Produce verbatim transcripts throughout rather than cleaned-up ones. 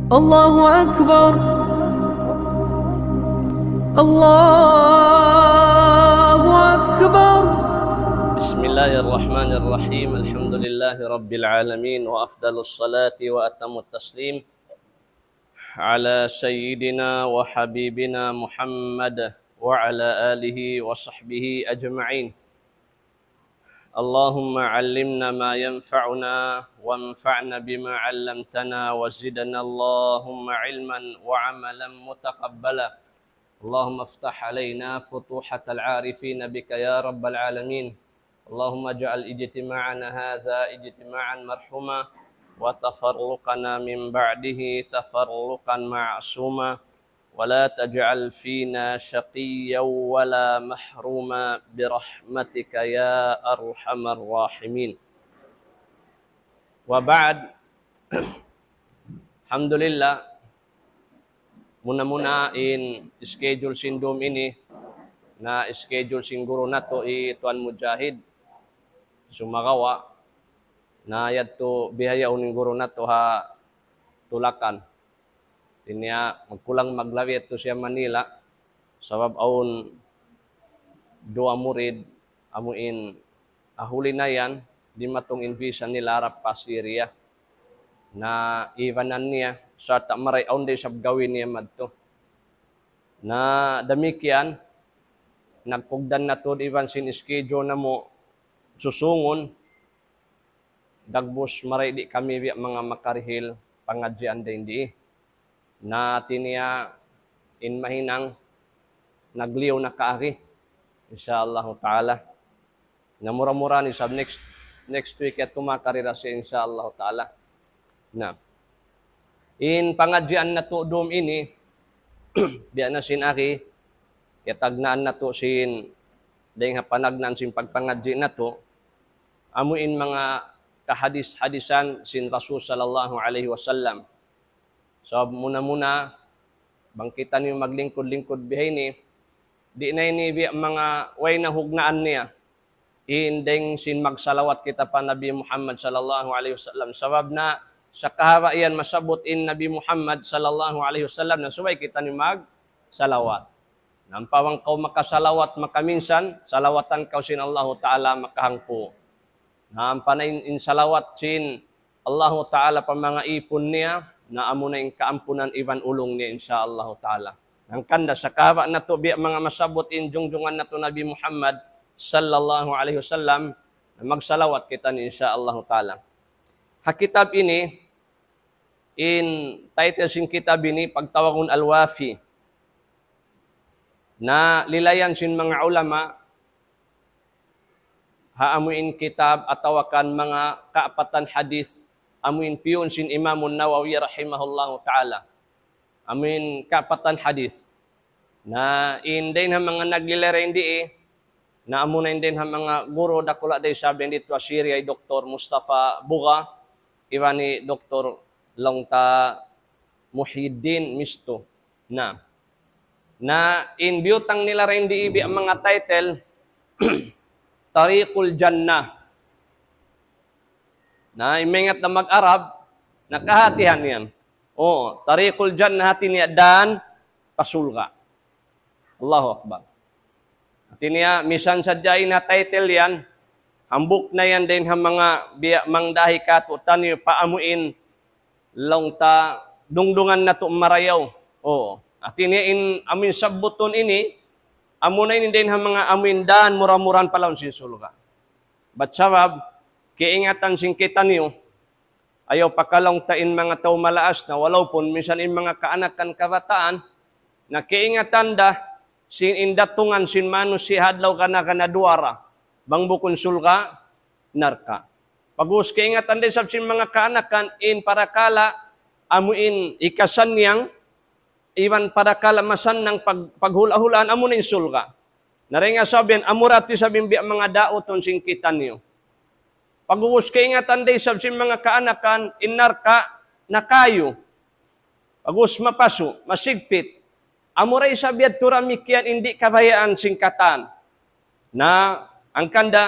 الله أكبر. الله أكبر. بسم الله الرحمن الرحيم. الحمد لله رب العالمين، وأفضل الصلاة وأتم التسليم على سيدنا وحبيبنا محمد وعلى آله وصحبه أجمعين. اللهم علمنا ما ينفعنا وانفعنا بما علمتنا وزدنا اللهم علما وعملا متقبلا. اللهم افتح علينا فتوحة العارفين بك يا رب العالمين. اللهم اجعل اجتماعنا هذا اجتماعا مرحوما وتفرقنا من بعده تفرقا معصوما ولا تجعل فينا شقيا ولا محروما برحمتك يا أرحم الراحمين. وبعد. Alhamdulillah. Muna-muna in schedule sin dum ini, na schedule sin guru natu' hi Tuan Mujahid. Sumagawa', na yadtu bihaun in guru natu' ha Tulakan. Hati niya magkulang maglabi yadtu siya Manila, sabab awn duwa murid, amu in ahuli na yan, dimatung in visa nila harap pa Syria. Na ibanan niya, sarta' maray awn da isab gawi niya madtu. Na damikkiyan, nagkugdan na tuud iban sin schedule namu' susungun, dagbus maray di' kami biya' manga makarihil pangadjian dayn di. Na hati niya in mahinang nagliyu na kaagi. Insya Allahu ta'ala. Na mura-murahan isab next, next week yadtu makarihil siya insya Allahu ta'ala. Na. In pangadjian natu' dum ini, biya' na sin agi, kiyatagnaan natu' sin, dayn ha panagnaan sin pagpangadji' natu', amu in manga kahadis-hadisan sin Rasul sallallahu alayhi wasallam. Sabab muna-muna, bang kitaniyu maglingkud-lingkud bihaini, di' na ini biya' manga way na hugnaan niya. In dayng sin magsalawat kita pa Nabi Muhammad sallallahu alayhi wasallam. Sabab na sa kahaba' yan masabbut in Nabi Muhammad sallallahu alayhi wasallam na subay kitaniyu magsalawat. Na ampa bang kaw makasalawat makaminsan, salawatan kaw sin Allahu ta'ala makahangpu'. Na ampa na in, in salawat sin Allahu ta'ala pa manga ipun niya, na amu na in kaampunan iban ulung niya insya Allahu ta'ala. Hangkan da sa kahaba' natu' biya' manga masabbut in jungjungan natu' Nabi Muhammad sallallahu alayhi wasallam, na magsalawat kitaniyu insya Allahu ta'ala. Ha kitab ini, in title sin kitab ini pagtawagun Al-Wafi. Na lilayan sin manga ulama, ha amu in kitab atawa kan manga kaapatan hadis, amu in piyun sin Imamun Nawawi rahimahullahu ta'ala. Amu in kaapatan hadis. Na in dayn ha manga naglilay dayn di, na amu na in dayn ha manga guru dakula' da isab dayn di tuwa Syria hi Doktor Mustafa Buga, iban hi Doktor Longta Muhyiddin Misto. Na, na in biyutang nila dayn di biya' manga title, Tariqul Jannah. Na, in maingat na mag-Arab, na kahatihan yan. O, Tariqul Jannah hati niya dan pa surga'. Allahu Akbar. Hati niya, misan sadja in ha title yan, hambuuk na yan dayn ha manga biya' mangdahi katu'taniyu pa amu in laung ta dungdungan natu' marayaw. O, hati niya in amu in sabbutun ini, amu na ini dayn ha manga amu in dan mura-murahan pa lawm sin surga'. Bat sabab, kaingatan sin kitaniyu, ayaw pakalaung ta in manga tau malaas na, walaupun minsan in manga kaanakan kabataan, na kaingatan da sin in datungan sin manusiya' ha adlaw kana-kana duwa ra, bang bukun surga', narka'. Pag'ubus kaingatan da isab sin manga kaanakan, in parakala' amu in hikasannyang, iban parakala' masannang pag-, paghula'-hulaan amu na in surga'. Na dayn ha sabab yan, amu ra hati isab in biya' manga dautun sin kitaniyu. Pag'ubus kaingatan da isab sin manga kaanakan, in narka', na kayu. Pag'ubus mapasu', masigpit. Amu ra isab yadtu damikkiyan in di' kabayaan sin katan. Na, hangkan da,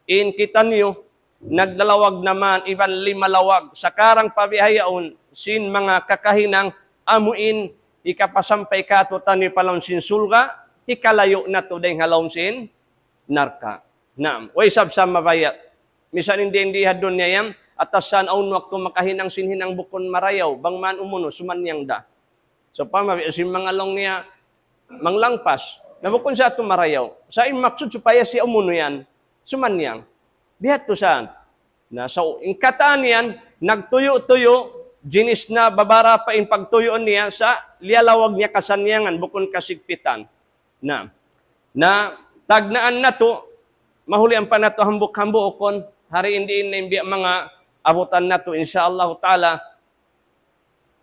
in kitaniyu, naglalawag na man, iban limalawag. Sakarang pa bihaun, sin manga kakahinang amuin hikapasampay kātu'niyu pa lawm sin surga', hikalayu' natu' dayn ha lawm sin narka'. Naam, way isab sa mabaya'. Misan in di, in di ha dunya yan, atasan awn waktu makahinang sin hinang bukun marayaw, bang man umunu, sumanniyang da. So, pama, sin manga laung niya, manglangpas. Na bukun sa tu marayaw. Sa' in maksud supaya siya umunu yan, sumanniyang. Biya' tu sa. Na, so, in katan yan, nagtuyu'-tuyu', jinis na babara pa in pagtuyu' niya, sa' liyalawag niya kasannyangan, bukun kasigpitan. Na, na, tagnaan natu', mahuli ampa natu' hambuuk-hambuukun, hari in di in na in biya' manga abutan natu', insya Allah ta'ala,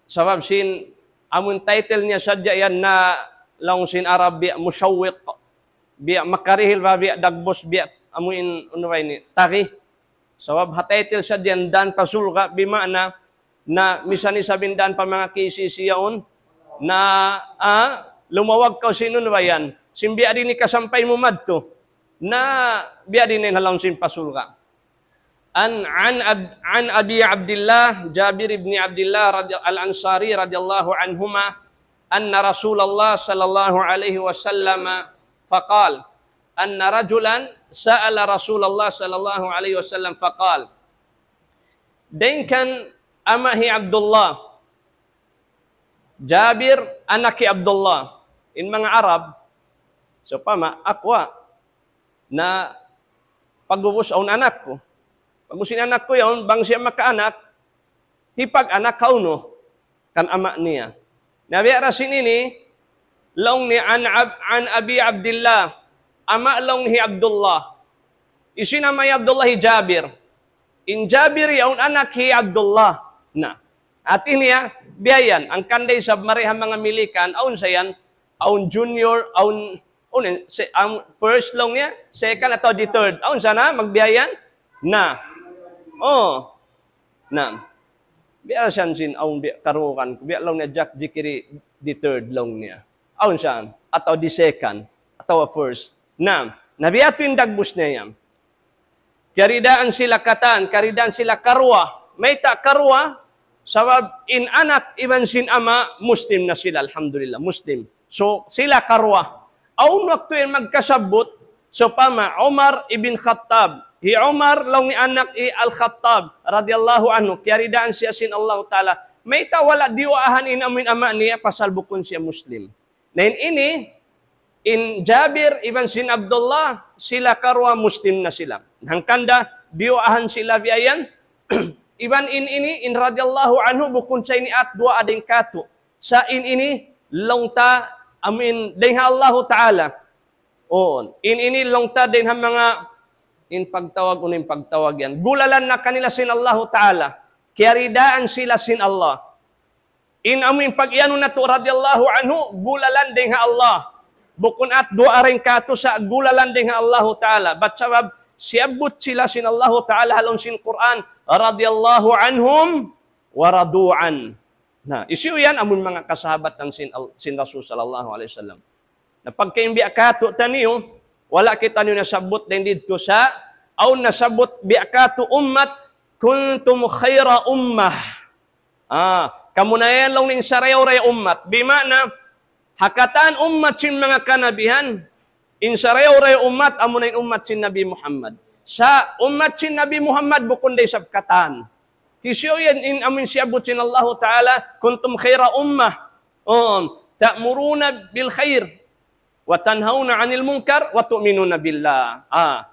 sabab sin, amun title niya sadja yan na laung sin Arab biya' mushawwiq, biya' makarihil ba, biya' dagbus, biya' amun, unu ba ini, tagi. Sabab ha title sadja yan dan pa surga', bima'na, na misan isab in dan pa manga K C C yaun, na, ah, lumawag kaw sin unu ba yan, sin biya' diin hikasampay mu madtu, na biya' diin in ha lawm sin pa surga'. عن، عن أب-، عن أبي عبد الله جابر بن عبد الله رضي-، الأنصاري رضي الله عنهما أن رسول الله صلى الله عليه وسلم فقال، أن رجلا سأل رسول الله صلى الله عليه وسلم فقال. Dayn kan ama' hi Abdullah, Jabir, anak hi Abdullah. In manga Arab, sawpama, aku, ah, na pag'ubus awn anak ku. Pag'ubus in anak ku yaun, bang siya makaanak, hipag-anak kaw, no? Kan ama' niya. Na biya' da sin ini, laung niya عن أب-، عن أبي عبد الله, ama' laung hi Abdullah. Hisiyu in ama' hi Abdullah? Hi Jabir. In Jabir yaun anak hi Abdullah. Na, hati niya, biya' yan, hangkan da isab mari ha manga Milikan, awn sa yan, awn junior, awn, awn, se-, awn first laung niya, second atawa di third. Awn sa na, magbiya' yan? Na. Oh. Na. Biya' sa yan sin, awn biya' karukan, biya' laung niya Jack Jikiri di third laung niya. Awn sa yan, atawa di second, atawa first. Na. Na biya' tu in dagbus niya yan. Kiyaridaan sila katan, kiyaridaan sila karuwa. Mayta' karuwa? Sabab in anak iban sin ama', Muslim na sila, alhamdulillah, Muslim. So, sila karuwa. Awn waktu yan magkasabbut, sawpama, Umar ibn Khattab. Hi Umar, laung niya anak hi Al-Khattab, radiyallahu anhu, kiyaridaan siya sin Allah Ta'ala. Mayta' wala' diyuwaahan in amu in ama' niya, pasal bukun siya Muslim. Na in ini, in Jabir iban sin Abdullah, sila karuwa Muslim na sila. Hangkan da, diyuwaahan sila biya' yan. Iban in ini, in radiyallahu anhu, bukun sa ini at duwaa dayn kātu'. Sa' in ini, laung ta, amu in, dayn ha Allahu Ta'ala. Uu, in ini, laung ta, dayn ha manga, in pagtawag, unu in pagtawag yan. Gulalan na kanila sin Allahu Ta'ala. Kiyaridaan sila sin Allah. In amu in pag-iyanun natu' radiyallahu anhu, gulalan dayn ha Allah. Bukun at duwaa dayn kātu' sa' gulalan dayn ha Allahu Ta'ala. Bat sabab, siyabbut sila sin Allahu Ta'ala ha lawm sin Qur'an, رضي الله عنهم ورضوا عنه. Na, hisiyu yan amun manga kasahabatan sin Al-, sin Rasul sallallahu alayhi wasallam. Na pagka in biya' kātu'niyu, wala' kitaniyu nasabbut dayn didtu sa', awn nasabbut biya' kātu' ummat, كنتم خير أمة. Ah, kamu na yan laung niya in sarayaw-rayaw ummat. Bima'na, ha katan ummat sin manga kanabihan, in sarayaw-rayaw ummat, amuna in ummat sin Nabi Muhammad. Sa' ummat sin Nabi Muhammad, bukun da isab katan. Hisiyu yan in amu in siyabbut sin Allahu Ta'ala, كنتم خير أمة. Um, تأمرون بالخير وتنهون عن المنكر وتؤمنون بالله. Ah.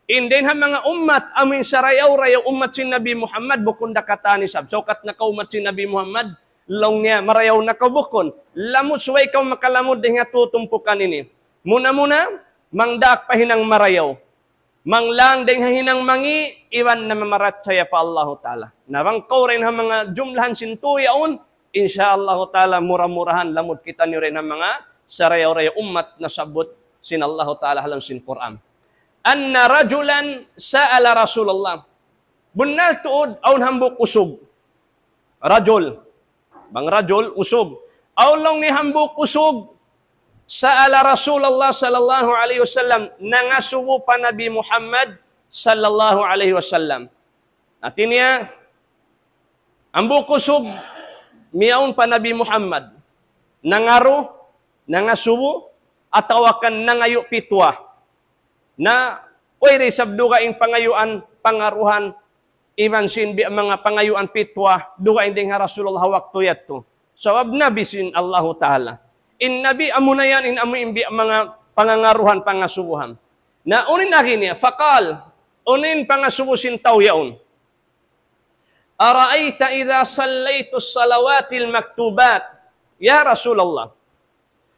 In dayn ha manga ummat, amu in sarayaw-rayaw ummat sin Nabi Muhammad, bukun da katan isab. Sukat na kaw ummat sin Nabi Muhammad, laung niya, marayaw na kaw bukun. Lamud subay kaw makalamud dayn ha tutumpukan ini. Muna-muna, mangdaak pa hinang marayaw. Manglang dayn ha hinang mangi', iban na mamarachaya pa Allahu Ta'ala. Na bang kaw dayn ha manga jumlahan sin tau yaun, insya Allahu Ta'ala mura-murahan lamud kitaniyu dayn ha manga sarayaw-rayaw ummat nasabbut sin Allahu Ta'ala ha lawm sin Qur'an. أن رجلا سأل رسول الله. Bunnal tuud awn hambuuk usug. Rajul. Bang rajul, usug. Awn laung niya hambuuk usug. سأل رسول الله صلى الله عليه وسلم. Nangasubu pa Nabi Muhammad sallallahu alayhi wasallam. Hati niya, hambuuk usug, miyawn pa Nabi Muhammad, nangaru, nangasubu, atawa kan nangayu' pitwa. Na, way da isab dugaing pangayuan, pangaruhan, iban sin biya' manga pangayuan pitwa, dugaing dayn ha Rasulullah ha waktu yadtu. Sabab Nabi sin Allahu Ta'ala. In Nabi amuna yan, in amu in biya' manga pangangaruhan, pangasubuhan. Na, unu in agi niya, faqal, unu in pangasubu sin tau yaun. أرأيت إذا صليت الصلوات المكتوبات. Ya Rasulullah,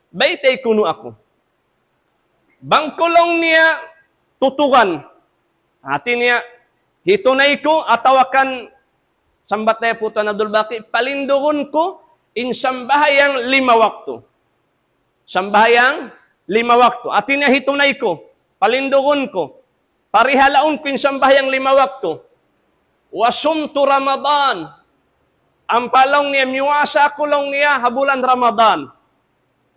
baytai kunu' aku. Bang ku laung niya tutugan. Hati niya, hitunay ku atawa kan sambat na ya pu Tuan Abdul Baqi, palindugun ku in sambahayang lima waktu. Sambahayang lima waktu. Hati niya hitunay ku, palindugun ku, parihalaun ku in sambahayang lima waktu. وصمت رمضان. Ampa laung niya, miyuwasa aku laung niya ha bulan Ramadan.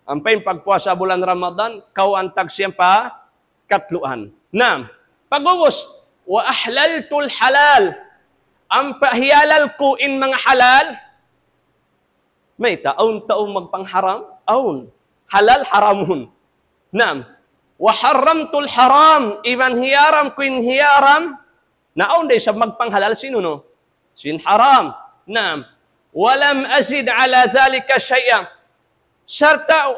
Ampa in pagpuasa bulan Ramadan, kaw antag siyam pa katluan. Naam. Pag'ubus, وأحللت الحلال. Ampa hiyalal ku in manga halal. Mayta', awn tau magpangharam? Awn. Halal, haramun. Naam. وحرمت الحرام. Iban hiyaram ku in hiyaram. Na awn da isab magpanghalal sin unu? Sin haram. Naam. ولم أزد على ذلك شيئا. Sarta'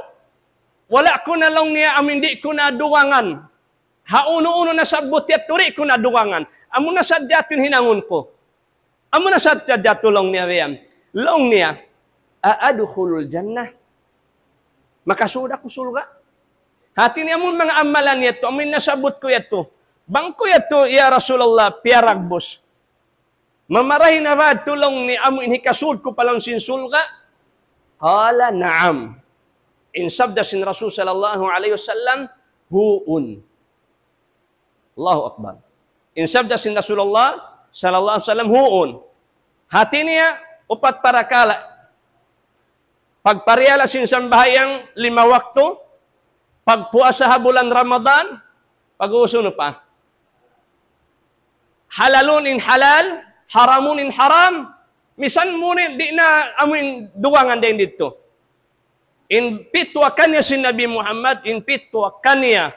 wala' ku na laung niya amu in di' ku na dugangan. Ha unu-unu nasabbut yadtu di' ku na dugangan. Amu na sadja yadtu in hinangun ku. Amu na sadja yadtu laung niya biya' yan. Laung niya, أأدخل الجنة؟ Makasud aku surga'? Hati niya amu in manga amalan yadtu, amu in nasabbut ku yadtu. Bang ku yadtu, ya Rasulullah, piyaragbus. Mamarahi na ba yadtu laung niya amu in hikasud ku pa lawm sin surga'? قال نعم. In sabda sin Rasul sallallahu alayhi wasallam, huun. Allahu Akbar. In sabda sin Rasulullah sallallahu alayhi wasallam, huun. Hati niya, upat parakala'. Pagparihalaun sin sambahayang lima waktu, pagpuasa ha bulan Ramadan, pag'ubus unu pa. Halalun in halal, haramun in haram, misan mu ni, di' na amu in dugangan dayn didtu. In pitwa kaniya sin Nabi Muhammad, in pitwa kaniya.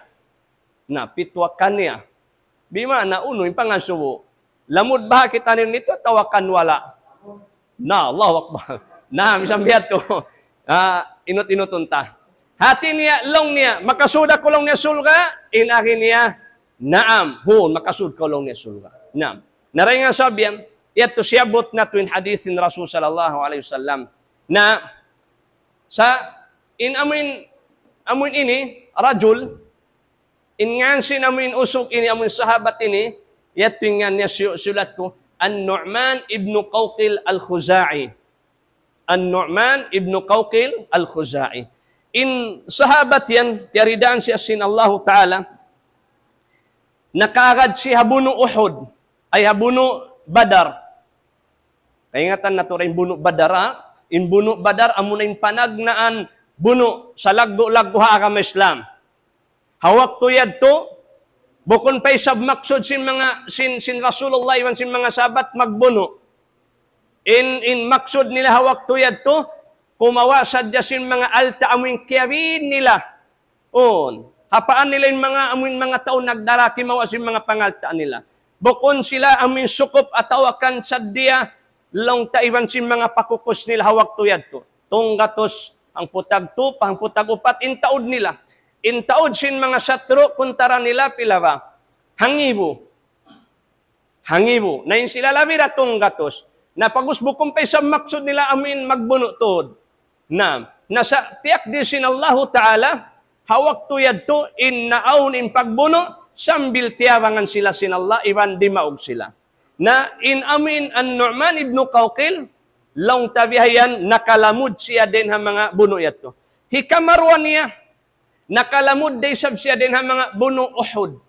Na, pitwa kaniya. Bima'na unu in pangasubu. Lamud baha' kita niyu nitu atawa kan wala'. Na, Allahu Akbar. Na, misan biya' tu. Ah, inut-inutun ta. Hati niya, laung niya, makasud aku laung niya surga', in agi niya, naam, huun, makasud kaw laung niya surga'. Naam. Na dayn ha sabab yan, yadtu siyabbut natu' in hadith sin Rasul sallallahu alayhi wasallam. Na, sa, in amu in, amu in ini, rajul, in ngan sin amu in usug ini, amu in sahabat ini, yadtu in ngan niya siyu-, siyulat ku, An-Nu'man ibn Qawqil Al-Khuza'i. An-Nu'man ibn Qawqil Al-Khuza'i. In sahabat yan, tiyaridaan siya sin Allahu Ta'ala, nakaagad siya ha bunu' Uhud, ay ha bunu' Badar. Kaingatan natu' da in bunu' Badar, ha? In bunu' Badar, amuna in panagnaan bunu' sa laggu'-laggu' ha agama Islam. Ha waktu yadtu, bukun pa isab maksud sin manga, sin, sin Rasulullah iban sin manga sahabat magbunu'. In, in maksud nila ha waktu yadtu, kumawa' sadja sin manga alta' amu in kiyabin nila. Uu. Ha paan nila in manga, amu in manga tau nagdara kimawa' sin manga pangalta' nila. Bukun sila amu in sukup atawa kan sadja, laung ta iban sin manga pakukus nila ha waktu yadtu. Tunggatus, hangpu' tagtu, hangpu' tagupat, in taud nila. In taud sin manga satru', kuntara nila, pila ba? Hangibu. Hangibu. Na in sila labi da tunggatus. Na pag'ubus bukun pa isab maksud nila amu in magbunu' tuud. Na, na sa' tiyakdir sin Allahu Ta'ala, ha waktu yadtu in naawn in pagbunu', sambil tiyabangan sila sin Allah, iban dimaug sila. Na in amu in An-Nu'man ibn Qawqil, laung ta bihayan, nakalamud siya dayn ha manga bunu' yadtu. Hikaruwa niya, nakalamud da isab siya dayn ha manga bunu' Uhud.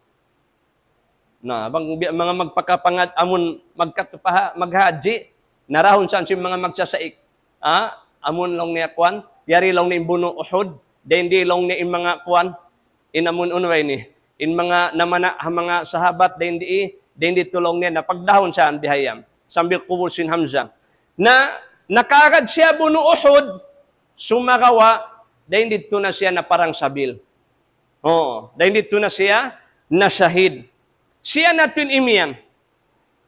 Na, bang biya' manga magpakapangad, amun magkatupaha, maghaji, narahun san sin manga magsasaik. Ah, amun laung niya kuwan, yari laung niya in bunu' Uhud, dayn di laung niya in manga kuwan, in amun unu ba ini, in manga namana' ha manga sahabat, dayn di, dayn di tu laung niya, na pagdahun san bihayan, sambil kubul sin Hamzah. Na, Nakaagad siya bunu Uhud, sumagawa', dayn didtu na siya naparang sabil. Oo, dayn didtu na siya nashahid. Siya na in imiyan.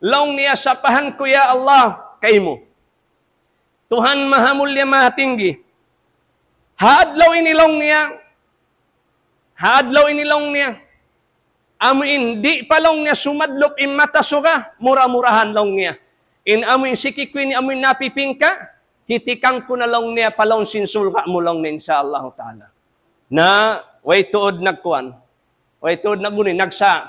Laung niya, sapahan ku ya Allah kaymu. Tuhan Mahamulya Mahatinggi. Ha adlaw ini laung niya, ha adlaw ini laung niya, amu in di' pa laung niya sumadlup in mata suga, mura-murahan laung niya. In amu in siki ku ini amu in napipingka, kitikang ku na laung niya pa lawm sin surga' mu laung niya, insya Allahu ta'ala. Na, way tuud nagkuan. Way tuud naguni, nagsa.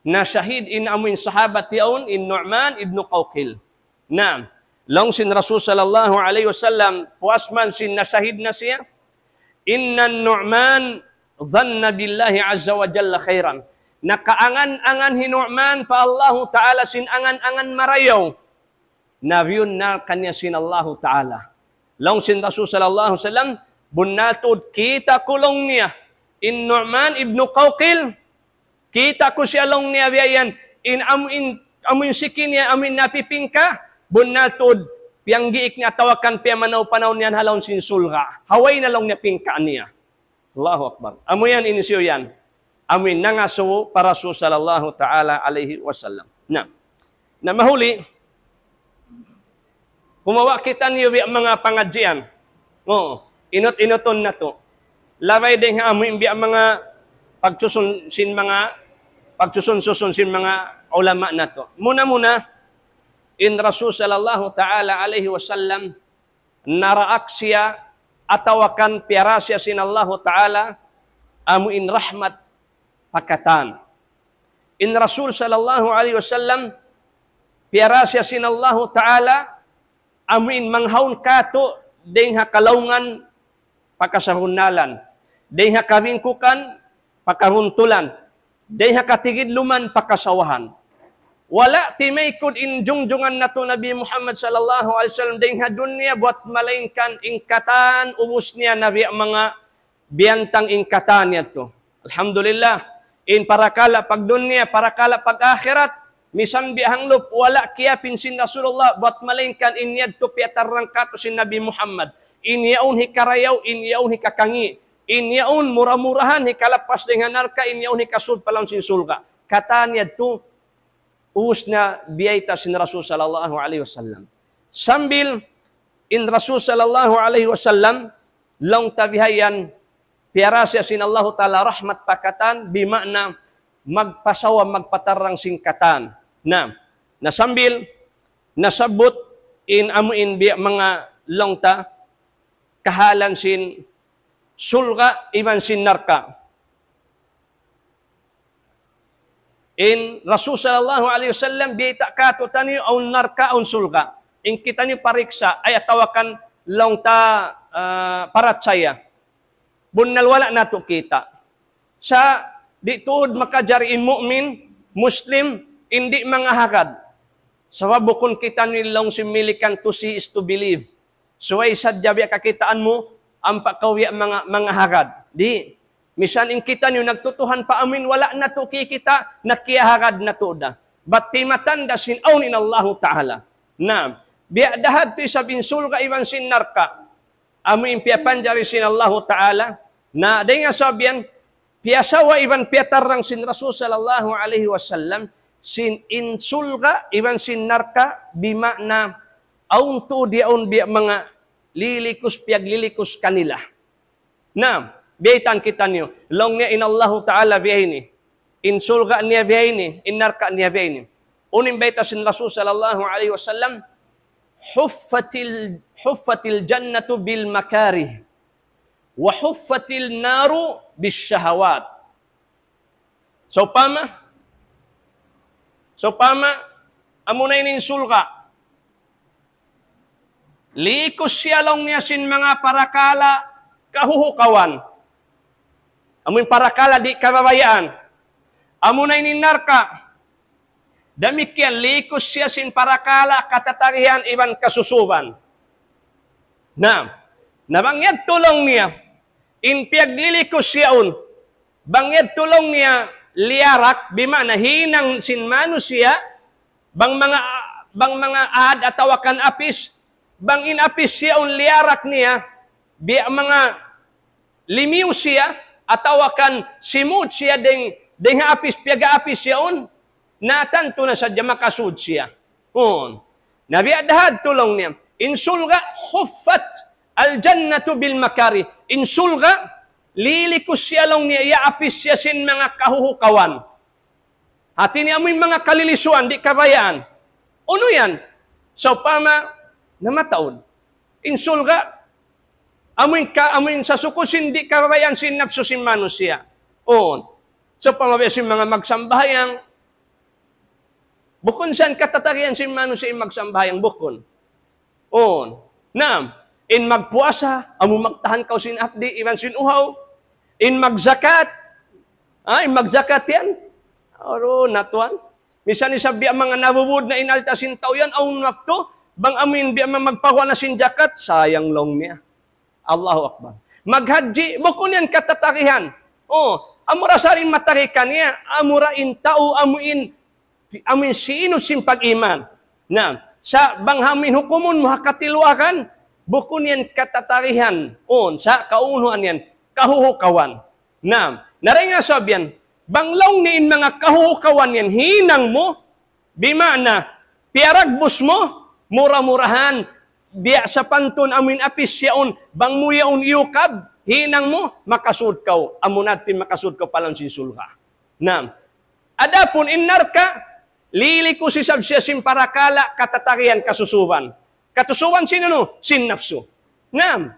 Nashahid in amu in sahabat yaun, in Nu'man ibn Qawqil. Na, laung sin Rasul sallallahu alayhi wasallam, puas man sin nashahid na siya, إن النعمان ظن بالله عز وجل خيرا. Nakaangan-angan hi Nu'man pa Allahu Ta'ala sin angan-angan marayaw. Na biyun na kaniya sin Allahu Ta'ala. Laung sin Rasul sallallahu alayhi wasallam, bunnal tuud kita' ku laung niya in Nu'man ibn Qawqil, kita' ku siya laung niya biya' yan, in amu in, amu in siki niya, amu in napipingka, bunnal tuud, piyanggiik niya atawa kan piyamanaw-panaw niya ha lawm sin surga'. Ha way na laung niya pingka niya. Allahu Akbar. Amu yan in hisiyu yan. Amu in nangasubu pa Rasul sallallahu ta'ala alayhi wasallam. Na, na mahuli, kumawa' kitaniyu biya' manga pangadjian. Oo, inut-inutun natu'. Labay dayn ha amu in biya' manga pagsusun sin manga, pagsusun-susun sin manga ulama natu'. Muna-muna, in Rasul sallallahu ta'ala alayhi wasallam, naraak siya atawa kan piyara siya sin Allahu Ta'ala, amu in rahmat pa katan. In Rasul sallallahu alayhi wasallam, piyara siya sin Allahu Ta'ala, amu in manghawun katu' dayn ha kalaungan pa kasahunnalan, dayn ha kabingkukan pa karuntulan, dayn ha katigidluman pa kasawahan. Wala' timaykud in jungjungan natu' Nabi Muhammad sallallahu alayhi wasallam dayn ha dunya buwat malaingkan in katan ubus niya na biya' manga biyantang in katan yadtu. Alhamdulillah. In parakala' pagdunya, parakala' pag-akhirat, misan biya' hanglup, wala' kiyapin sin Rasulullah, buwat malaingkan in yadtu piyatarrang katu' sin Nabi Muhammad. In yaun hikarayaw, in yaun hikakangi', in yaun mura-murahan hikalappas dayn ha narka', in yaun hikasud pa lawm sin surga'. Katan yadtu, ubus na biyayta' sin Rasul sallallahu alayhi wasallam. Sambil in Rasul sallallahu alayhi wasallam, laung ta bihayan, piyara siya sin Allahu Ta'ala rahmat pa katan, bima'na magpasawa, magpatarrang sin katan. Na, na sambil nasabbut in amu in biya' manga laung ta, kahalan sin surga' iban sin narka'. In Rasul sallallahu alayhi wasallam, biyayta' katu'taniyu awn narka', awn surga'. In kitaniyu pariksa', ay atawa kan laung ta, ah, parachaya. Bunnal wala' natu' kita'. Sa' di' tuud makajari in mu'min, Muslim, in di' mangahagad. Sabab bukun kitaniyu laung sin Milikan, to see is to believe. Subay sadja biya' kakitaan mu, ampa kaw biya' manga, mangahagad. Di'. Misan in kitaniyu nagtutuhan pa amin, wala' natu' kikita', nakiyahagad natu' da. Bat timatanda sin awn in Allahu Ta'ala. Naam. Biya' da hadtu isab in surga' iban sin narka'. Amu in piyapanjari sin Allahu Ta'ala. Na, dayn ha sabab yan, piyasawa iban piyatarrang sin Rasul sallallahu alayhi wasallam, sin in surga' iban sin narka', bima'na awn tuud yaun biya' manga lilikus, piyaglilikus kanila. Na, biyaytaan kitaniyu, laung niya in Allahu Ta'ala biya' ini, in surga' niya biya' ini, in narka' niya biya' ini. Unu in bayta' sin Rasul sallallahu alayhi wasallam, حفت ال-، حفت الجنة بالمكاره، وحفت النار بالشهوات. Sawpama, sawpama, amuna ini in surga'. Likus siya laung niya sin manga parakala' kahuhukawan. Amu in parakala' di' kababayaan. Amuna ini in narka'. Damikkiyan likus siya sin parakala' katatarihan iban kasusuban. Na, na bang yadtu laung niya, in piyaglilikus yaun, bang yadtu laung niya liyarak, bima'na hinang sin manusiya', bang manga, bang manga ad atawa kan apis, Bang in apis yaun liyarak niya, biya' manga limiyu siya, atawa kan simud siya dayng, dayng ha apis, piyag-apis yaun, na tantu na sadja makasud siya. Uu. Na biya' da hadtu laung niya. In surga', حفت الجنة بالمكاره. In surga', lilikus siya laung niya, iyaapis siya sin manga kahuhukawan. Hati niya amuin manga kalilisuan, di' kabayaan. Unu yan? Sawpama, na mataud. In surga', amuin ka, amuin sasuku sin di' kabayaan sin napsu sin manusiya'. Uu. Sawpama biya' sin manga magsambahayang, bukun sa yan katatarihan sin manusiya' in magsambahayang, bukun. Uu. Naam. In magpuasa, amu magtahan kaw sin hapdi', iban sin uhaw. In magzakat, ah, in magzakat yan. Aru, natuan. Misan isab biya' manga nabubud na in alta' sin tau yan, awn waktu, bang amuin biya' manga magpaguwa' na sin zakat, sayang laung niya. Allahu Akbar. Maghajji, bukun yan katatarihan. Uu, amura sa in matari kaniya, amura in tau, amuin, amuin sinu sin pag-iman. Na, sa' bang amuin hukumun mu ha katiluakan, bukun yan katatarihan. Uu, sa' kaunuhan yan, kahuhukawan. Na, na dayn ha sabab yan, bang laung niya in manga kahuhukawan yan, hinang mu, bima'na, piyaragbus mu, mura-murahan, biya' sapantun amuin apis yaun, bang mu yaun iyukab, hinang mu, makasud kaw, amuna tuud in makasud kaw pa lawm sin surga'. Naam. Adapun in narka', lilikus isab siya sin parakala' katatarihan kasusuban. Kasusuban sin unu? Sin napsu. Naam.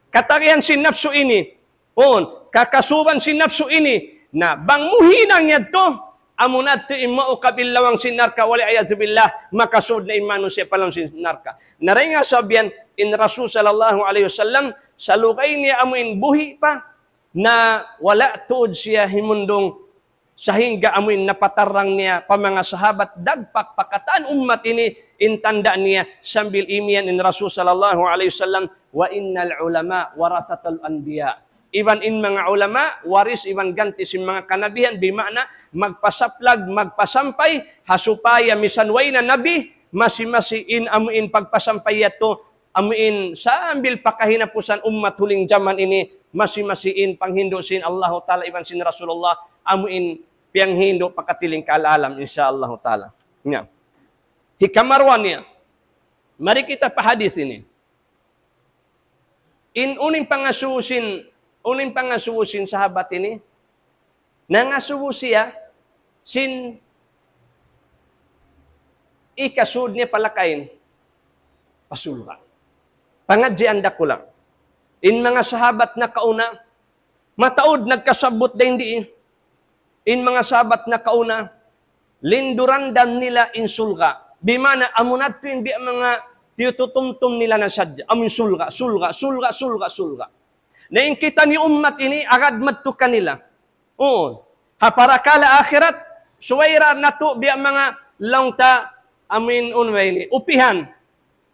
Katarihan sin napsu ini, uu, kakasuban sin napsu ini, na bang mu hinang yadtu, amuna tuud in maukab in lawang sin narka', والعياذ بالله, makasud na in manusiya' pa lawm sin narka'. Na dayn ha sabab yan, in Rasul sallallahu alayhi wasallam, salugay niya amuin buhi' pa, na wala' tuud siya himundung, sahingga amuin napatarrang niya pa manga sahabat dagpak pa katan ummat ini in tanda' niya sambil imiyan in Rasul sallallahu alayhi wasallam, وإن العلماء ورثة الأنبياء. Iban in manga ulama, waris iban ganti sin manga kanabihan, bima'na magpasaplag, magpasampay, ha supaya misan way na nabi, masi-masi in amuin pagpasampay yadtu, amuin sambil pa kahinapusan ummat huling jaman ini, masi-masi in panghindu' sin Allahu Ta'ala iban sin Rasulullah, amuin piyanghindu' pa katiling kal-alam, insya Allahu Ta'ala. Nya. Hikaruwa niya. Mari kita pa hadith ini. In unu in pangasubu sin, unu in pangasubu sin sahabat ini, nangasubu siya sin hikasud niya pa lakain pa surga'. Pangadjian dakula'. In manga sahabat nakauna, mataud nagkasabbut dayn di. In manga sahabat nakauna, linduran-dam nila in surga'. Bima'na amuna tuud in biya' manga tiyututumtum nila na sadja. Amuin surga', surga', surga', surga', surga'. Na in kitaniyu ummat ini agad madtu kanila. Uu. Ha parakala' akhirat, subay da natu' biya' manga laung ta amuin unu ini, upihan.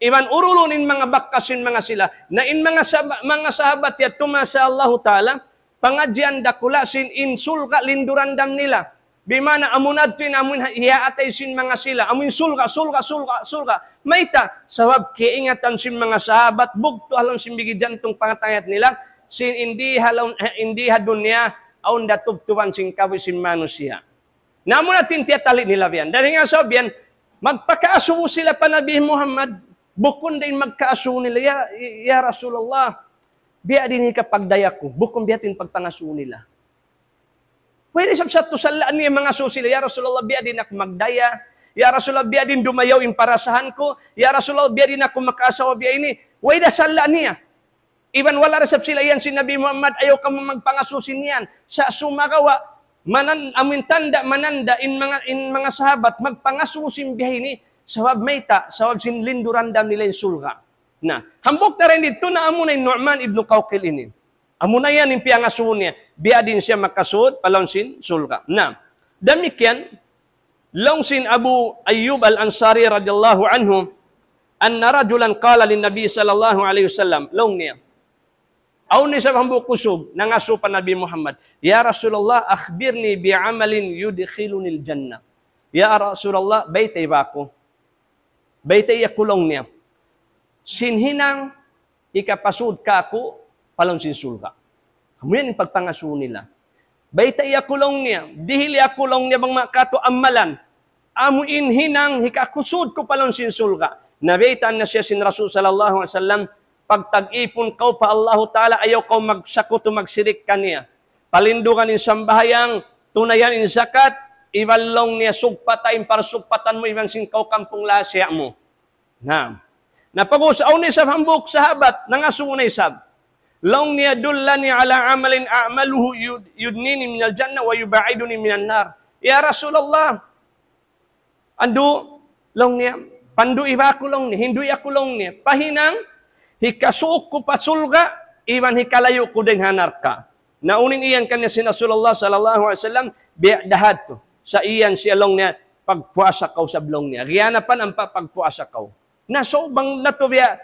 Iban urulun in manga bakas sin manga sila. Na in manga sahaba-, manga sahabat yadtu, masha Allahu Ta'ala, pangadjian dakula' sin in surga' linduran-dam nila. Bima'na amuna tuud in amuin ha-, hiyaatay sin manga sila. Amuin surga', surga', surga', surga'. Mayta', sabab kaingatan sin manga sahabat, bugtu' ha lawm sin bigi jantung pangatayan nila, sin in di ha lawm, eh, in di ha dunya, awn da tubtuban sin kabuhi' sin manusiya'. Na amuna tuud in tiyatali nila biyan. Dayn ha sabab yan, magpakaasubu sila pa Nabi Muhammad, bukun da in magkaasubu nila, "Ya, ya Rasulullah, biya' diin in kapagdaya ku," bukun biya' ha yan in pagpangasubu nila. Way da isab sattu' sala' niya mangasubu sila, "Ya Rasulullah, biya' diin aku magdaya. Ya Rasulullah, biya' diin dumayaw in parasahan ku. Ya Rasulullah, biya' diin aku makaasawa biya' ini." Way da sala' niya. Iban wala' da isab sila iyan sin Nabi Muhammad, "Ayaw kamu magpangasubu sin yan." Sa' sumagawa', manan-, amuin tanda' mananda' in manga, in manga sahabat, magpangasubu sin biya' ini, sabab mayta', sabab sin linduran-dam nila in surga'. Na, hambuuk na dayn didtu na amuna in Nu'man ibn Qawqil ini. Amuna yan in piyangasubu niya, biya' diin siya makasud pa lawm sin surga'. Na, damikkiyan, laung sin Abu Ayyub Al-Ansari radiyallahu anhu, أن رجلا قال للنبي صلى الله عليه وسلم, laung niya. Awn isab hambuuk usug, nangasubu pa Nabi Muhammad, "يا رسول الله، أخبرني بعمل يدخلني الجنة." "Ya Rasulullah, baytai ba aku?" Baytai aku laung niya. sin hinang hikapasud kaku' pa lawm sin surga'. Amu yan in pagpangasubu nila. Baytai aku laung niya, dihili aku laung niya bang manga katu' amalan. Amu in hinang hikakusud ku pa lawm sin surga'. Nabaytaan na siya sin Rasul sallallahu alayhi wasallam, pagtag-ipun kaw pa Allahu Ta'ala, ayaw kaw magsakutu magsirik kaniya. Palindugan in sambahayang, tunayan in zakat, iban laung niya sugpata in parsugpatan mu, iban sin kaw kampung lasiya mu. Naam. Na pag-ubus, awn isab hambuuk sahabat, nangasubu na isab. Laung niya, دلني على عمل أعمله يد-، يدنيني من الجنة ويباعدني من النار. Ya Rasulullah, andu', laung niya, pandu' iba aku laung niya, hindu' aku laung niya, pa hinang, hikasuuk ku pa surga', iban hikalayu' ku dayn ha narka'. Na unu in iyan kaniya sin Rasulullah sallallahu alayhi wasallam, biya' da hadtu. Sa' iyan siya laung niya, pagpuasa kaw sab laung niya. Giyanapan ampa pagpuasa kaw. Na so bang natu' biya'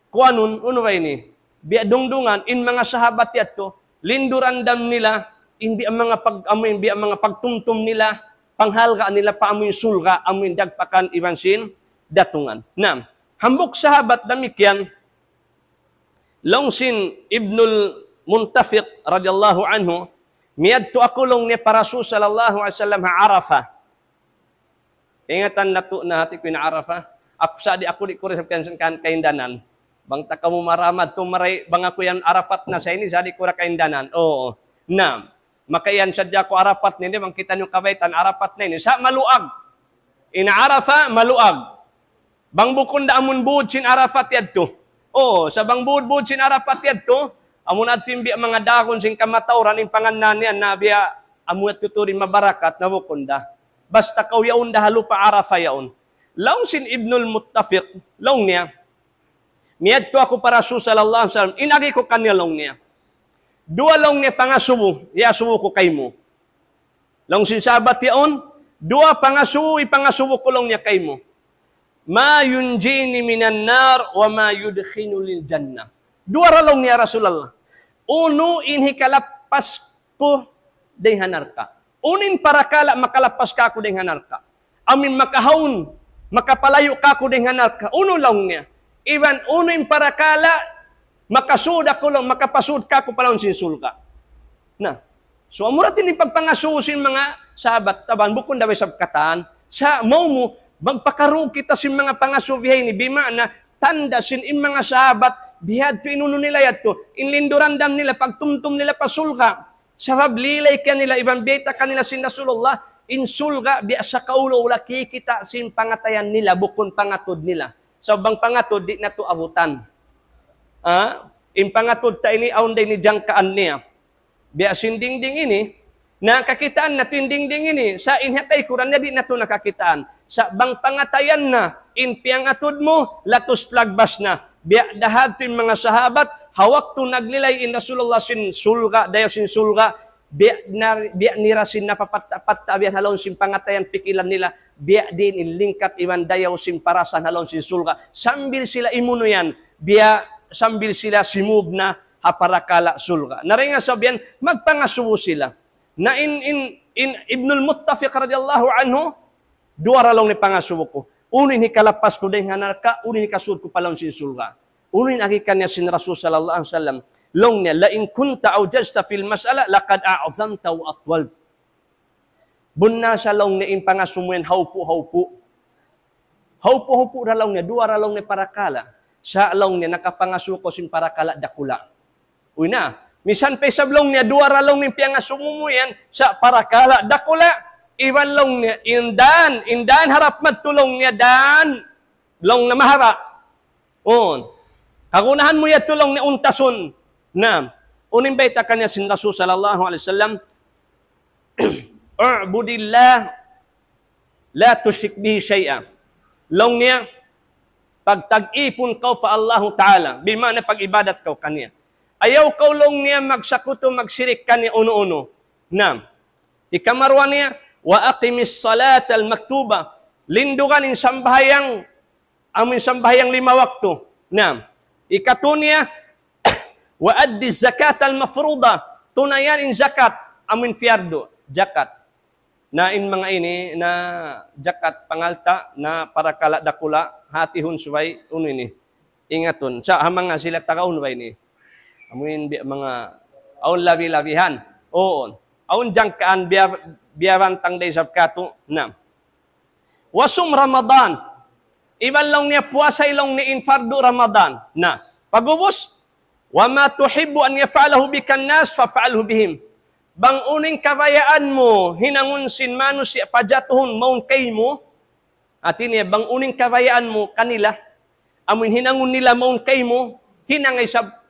kuanun, unu ba ini? Biya' dungdungan, in manga sahabat yadtu, linduran dam nila, in biya' manga pag-, amu in biya' manga pagtumtum nila, panghalga' nila pa amu in surga', amu in dagpakan iban sin datungan. Na, hambuuk sahabat damikkiyan, laung sin Ibnul Muntafiq radiyallahu anhu, miyadtu aku laung niya pa Rasul sallallahu alayhi wasallam ha Arafah. Kaingatan natu' na hati ku in Arafah. Ap-, sa' di' aku di' ku rin kan, kan kaindanan. Bang ta kamu maramat tu maray, bang aku yan Arafat na sa' ini, sa' di' ku ra kaindanan. Oo. Na, makayan sadja aku Arafat na ini, bang kita niyu kabaytaan Arafat na ini. Sa' maluag. In Arafah, maluag. Bang bukun da amun būd sin Arafat yadtu. Oo, sa' bang būd-būd sin Arafat yadtu, amun adtu in biya' manga dagun sin kamatauran in pangannal niya na biya' amu yadtu tuud in mabarakat na bukun da. Basta kaw yaun da ha lupa' Arafah yaun. Laung sin Ibnul Muttafiq, laung niya, miyadtu aku pa Rasul sallallahu alayhi wasallam, in agi ku kaniya laung niya. Duwa laung niya pangasubu, iyasubu ku kaymu. Laung sin sahabat yaun, duwa pangasubu, ipangasubu ku laung niya kaymu. ما ينجيني من النار وما يدخلني الجنة. Duwa ra laung niya Rasulullah. Unu in hikalappas ku dayn ha narka'. Unu in parakala' makalappas kaku' dayn ha narka'. Amu in makahaun, makapalayu' kaku' dayn ha narka'. Unu laung niya. Iban unu in parakala' makasud aku laung, makapasud kaku' pa lawm sin surga'. Na, so, amu ra ini in pagpangasubu sin manga sahabat, taban, bukun da isab katan. Sa' maunu, magpakarug kita sin manga pangasubu biya' ini, bima'na, tanda' sin in manga sahabat, bihadtu in unu nila yadtu, in linduran dam nila, pagtumtum nila pa surga'. Sabab lilay kanila, iban bayta' kanila sin Rasulullah, in surga', biya' sa kaula-ula kikita' sin pangatayan nila, bukun pangatud nila. Sabab bang pangatud, di' natu' abutan. Ha? In pangatud ta ini, awn da ini jangkaan niya. Biya' sin dingding ini, na kakitaan natu' in dingding ini, sa' in ha taykuran niya di' natu' na kakitaan. Sa' bang pangatayan na, in piyangatud mu, latus lagbas na. Biya' da hadtu in manga sahabat, ha waktu naglilay in Rasulullah sin surga', dayaw sin surga', biya' na, biya' nira sin napapatta'-patta', biya' ha lawm sin pangatayan pikilan nila, biya' diin in lingkat iban dayaw sin parasahan ha lawm sin surga'. Sambil sila imunu yan, biya' sambil sila simub na ha parakala' surga'. Na dayn ha sabab yan, magpangasubu sila. Na in, in, in Ibnul Muttafiq radiyallahu anhu, duwa ra laung niya pangasubu ku. Unu in hikalappas ku dayn ha narka', unu in hikasud ku pa lawm sin surga'. Unu in agi kaniya sin Rasul sallallahu alayhi wasallam. Laung niya, لئن كنت عجزت في المسألة لقد أعظمت وأطولت. Bunnal sa laung niya in pangasubu mu yan haupu'-haupu'. Haupu'-haupu' ra laung niya, duwa ra laung niya parakala'. Sa' laung niya nakapangasubu kaw sin parakala' dakula'. Uy na, misan pa isab laung niya, duwa ra laung niya piyangasubu mu yan, sa' parakala' dakula', iban laung niya, in dan, in dan harap madtu laung niya, dan, laung na mahaba'. Un. Kagunahan mu yadtu laung niya untasun. Na, unu in bayta' kaniya sin Rasul sallallahu alayhi wasallam, اعبد الله لا تشرك به شيئا. Laung niya, pagtag-ipun kaw pa Allahu Ta'ala, bima'na pag-ibadat kaw kaniya. Ayaw kaw laung niya magsakutu, magsirik kaniya unu-unu. Na, hikaruwa niya, وأقم الصلاة المكتوبة. Lindugan in sambahayang, amun sambahayang lima waktu. Na, hikatu niya, وأد الزكاة المفروضة. Tunayan in zakat, amun piyardu, zakat. Na in manga ini, na zakat pangalta', na parakala' dakula', hatihun subay, unu ini. Ingatun. Sa' ha manga sila tagaun ba ini? Amuin bi-, manga awn labi-labihan. Oon. Awn jangkaan biya-, biyabantang da isab katu'. Na. Wasum Ramadan. Iban laung niya puasa laung niya in fardu Ramadan. Na. Pag'ubus, وما تحب أن يفعله بك الناس فافعله بهم. Bang unu in kabayaan mu hinangun sin manusiya' pajatuhun mawn kaymu, hati niya, bang unu in kabayaan mu kanila, amuin hinangun nila mawn kaymu, hinanga isab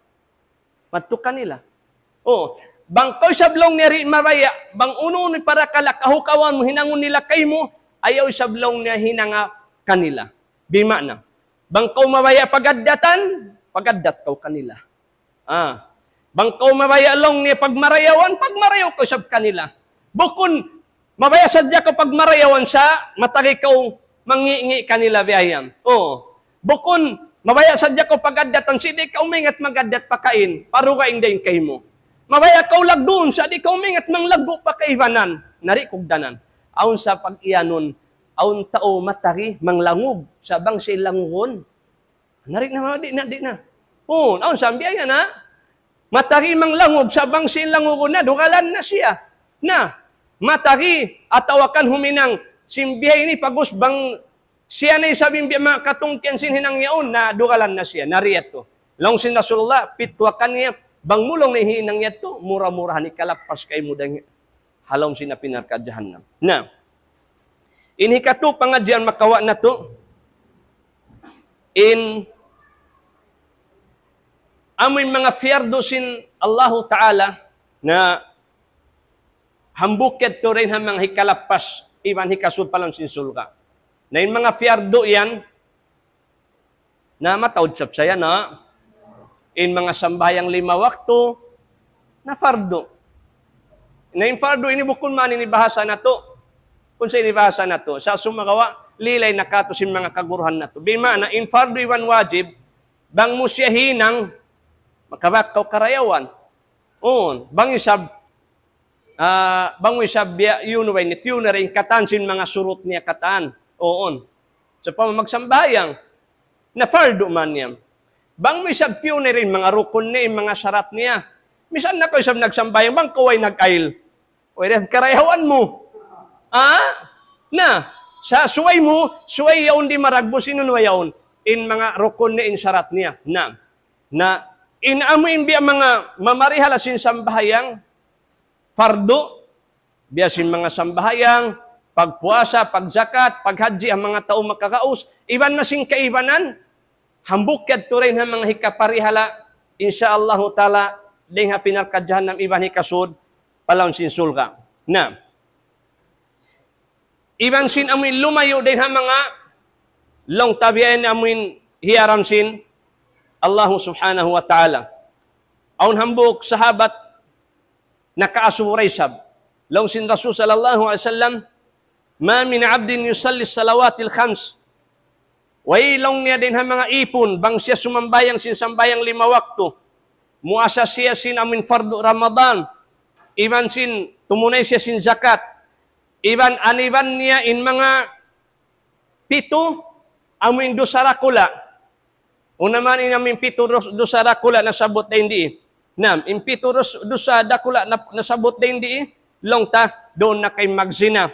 madtu kanila. O, bang kaw isab laung niya di' mabaya', bang unu-unu in parakala' kahukawan mu hinangun nila kaymu, ayaw isab laung niya hinanga kanila. Bima'na, bang kaw mabaya' pagaddatan, pagaddat kaw kanila. Ah. Bang kaw mabaya' laung niya pagmarayawan, pagmarayaw kaw isab kanila. Bukun mabaya' sadja kaw pagmarayawan sa' matagi kaw mangi'-ngi' kanila biya' yan. Oo. Bukun mabaya' sadja kaw pagaddatan, sa' di' kaw maingat magaddat pa kain, parugaing dayn kaymu. Mabaya' kaw lagguun, sa' di' kaw maingat manglaggu' pa kaibanan, na di' kugdanan. Awn sa pag-iyanun, awn tau matagi manglangug, sa' bang siya langugun, na di' na, di' na, di' na. Oo, awn sa biya' yan, ha? Matagi manglangug, sa' bang siya langugun na, dugalan na siya. Na, matagi, atawa kan huminang, sin biya' ini, pag'ubus bang siya na isab in biya' manga katungkian sin hinang yaun, na dugalan na siya, na di' yadtu. Laung sin Rasulullah, pitwa kaniya, bang mu laung niya hinang yadtu, mura-murahan hikalappas kaymu dayn ha lawm sin api narka' jahannam. Na, in hikatu pangadjian makawa' natu', in amuin manga piyardu sin Allahu Ta'ala, na hambuuk yadtu dayn ha manga hikalappas iban hikasud pa lawm sin surga'. Na in manga piyardu yan, na mataud sab sa yan, ha? In manga sambahayang lima waktu, na fardu. Na in fardu ini bukun man ini bahasa natu'. Kunu' sa ini bahasa natu'. Sa' sumagawa', lilay na katu' sin manga kaguruhan natu'. Bima'na, in fardu iban wajib, bang mu siya hinang, makabak kaw karayawan. Oon, bang isab, ah, bang isab biya' yun way ni tiyuna rin katan sin manga surut niya katan. Oon. Sa' pa magsambahayang, na fardu man niya. Bang mu isab tiyuna rin manga rukun niya, manga sarat niya. Misan na kaw isab nagsambahayang, bang kaw way nag-ayl. Way rin karayawan mu. Ah? Na, sa' subay mu, subay yaun di' maragbus in unu yaun. In manga rukun niya, in sarat niya. Na, na, in amu in biya' manga mamarihala sin sambahayang, fardu, biya' sin manga sambahayang, pagpuasa, pagzakat, paghajji, in manga tau makakaus, iban na sin kaibanan, hambuuk yadtu dayn ha manga hikaparihala, insya Allahu ta'ala, dayn ha api narka' jahannam iban hikasud pa lawm sin surga'. Na, iban sin amuin lumayu' dayn ha manga laung ta biya' ini amuin hiyaram sin Allahu subhanahu wa ta'ala. Awn hambuuk sahabat nakaasura isab. Laung sin Rasul sallallahu alayhi wasallam, ما من عبد يصلي الصلوات الخمس. Way laung niya dayn ha manga īpun, bang siya sumambahayang sin sambahayang lima waktu. Muasa siya sin amuin fardu Ramadan. Iban sin tumunay siya sin zakat. Iban aniban niya in manga pitu amuin dusa dakula'. Unu man in amuin pitu dus-, dusa dakula' nasabbut dayn di. Naam, in pitu dus-, dusa dakula' na, nasabbut dayn di, laung ta, duun na kay magzina.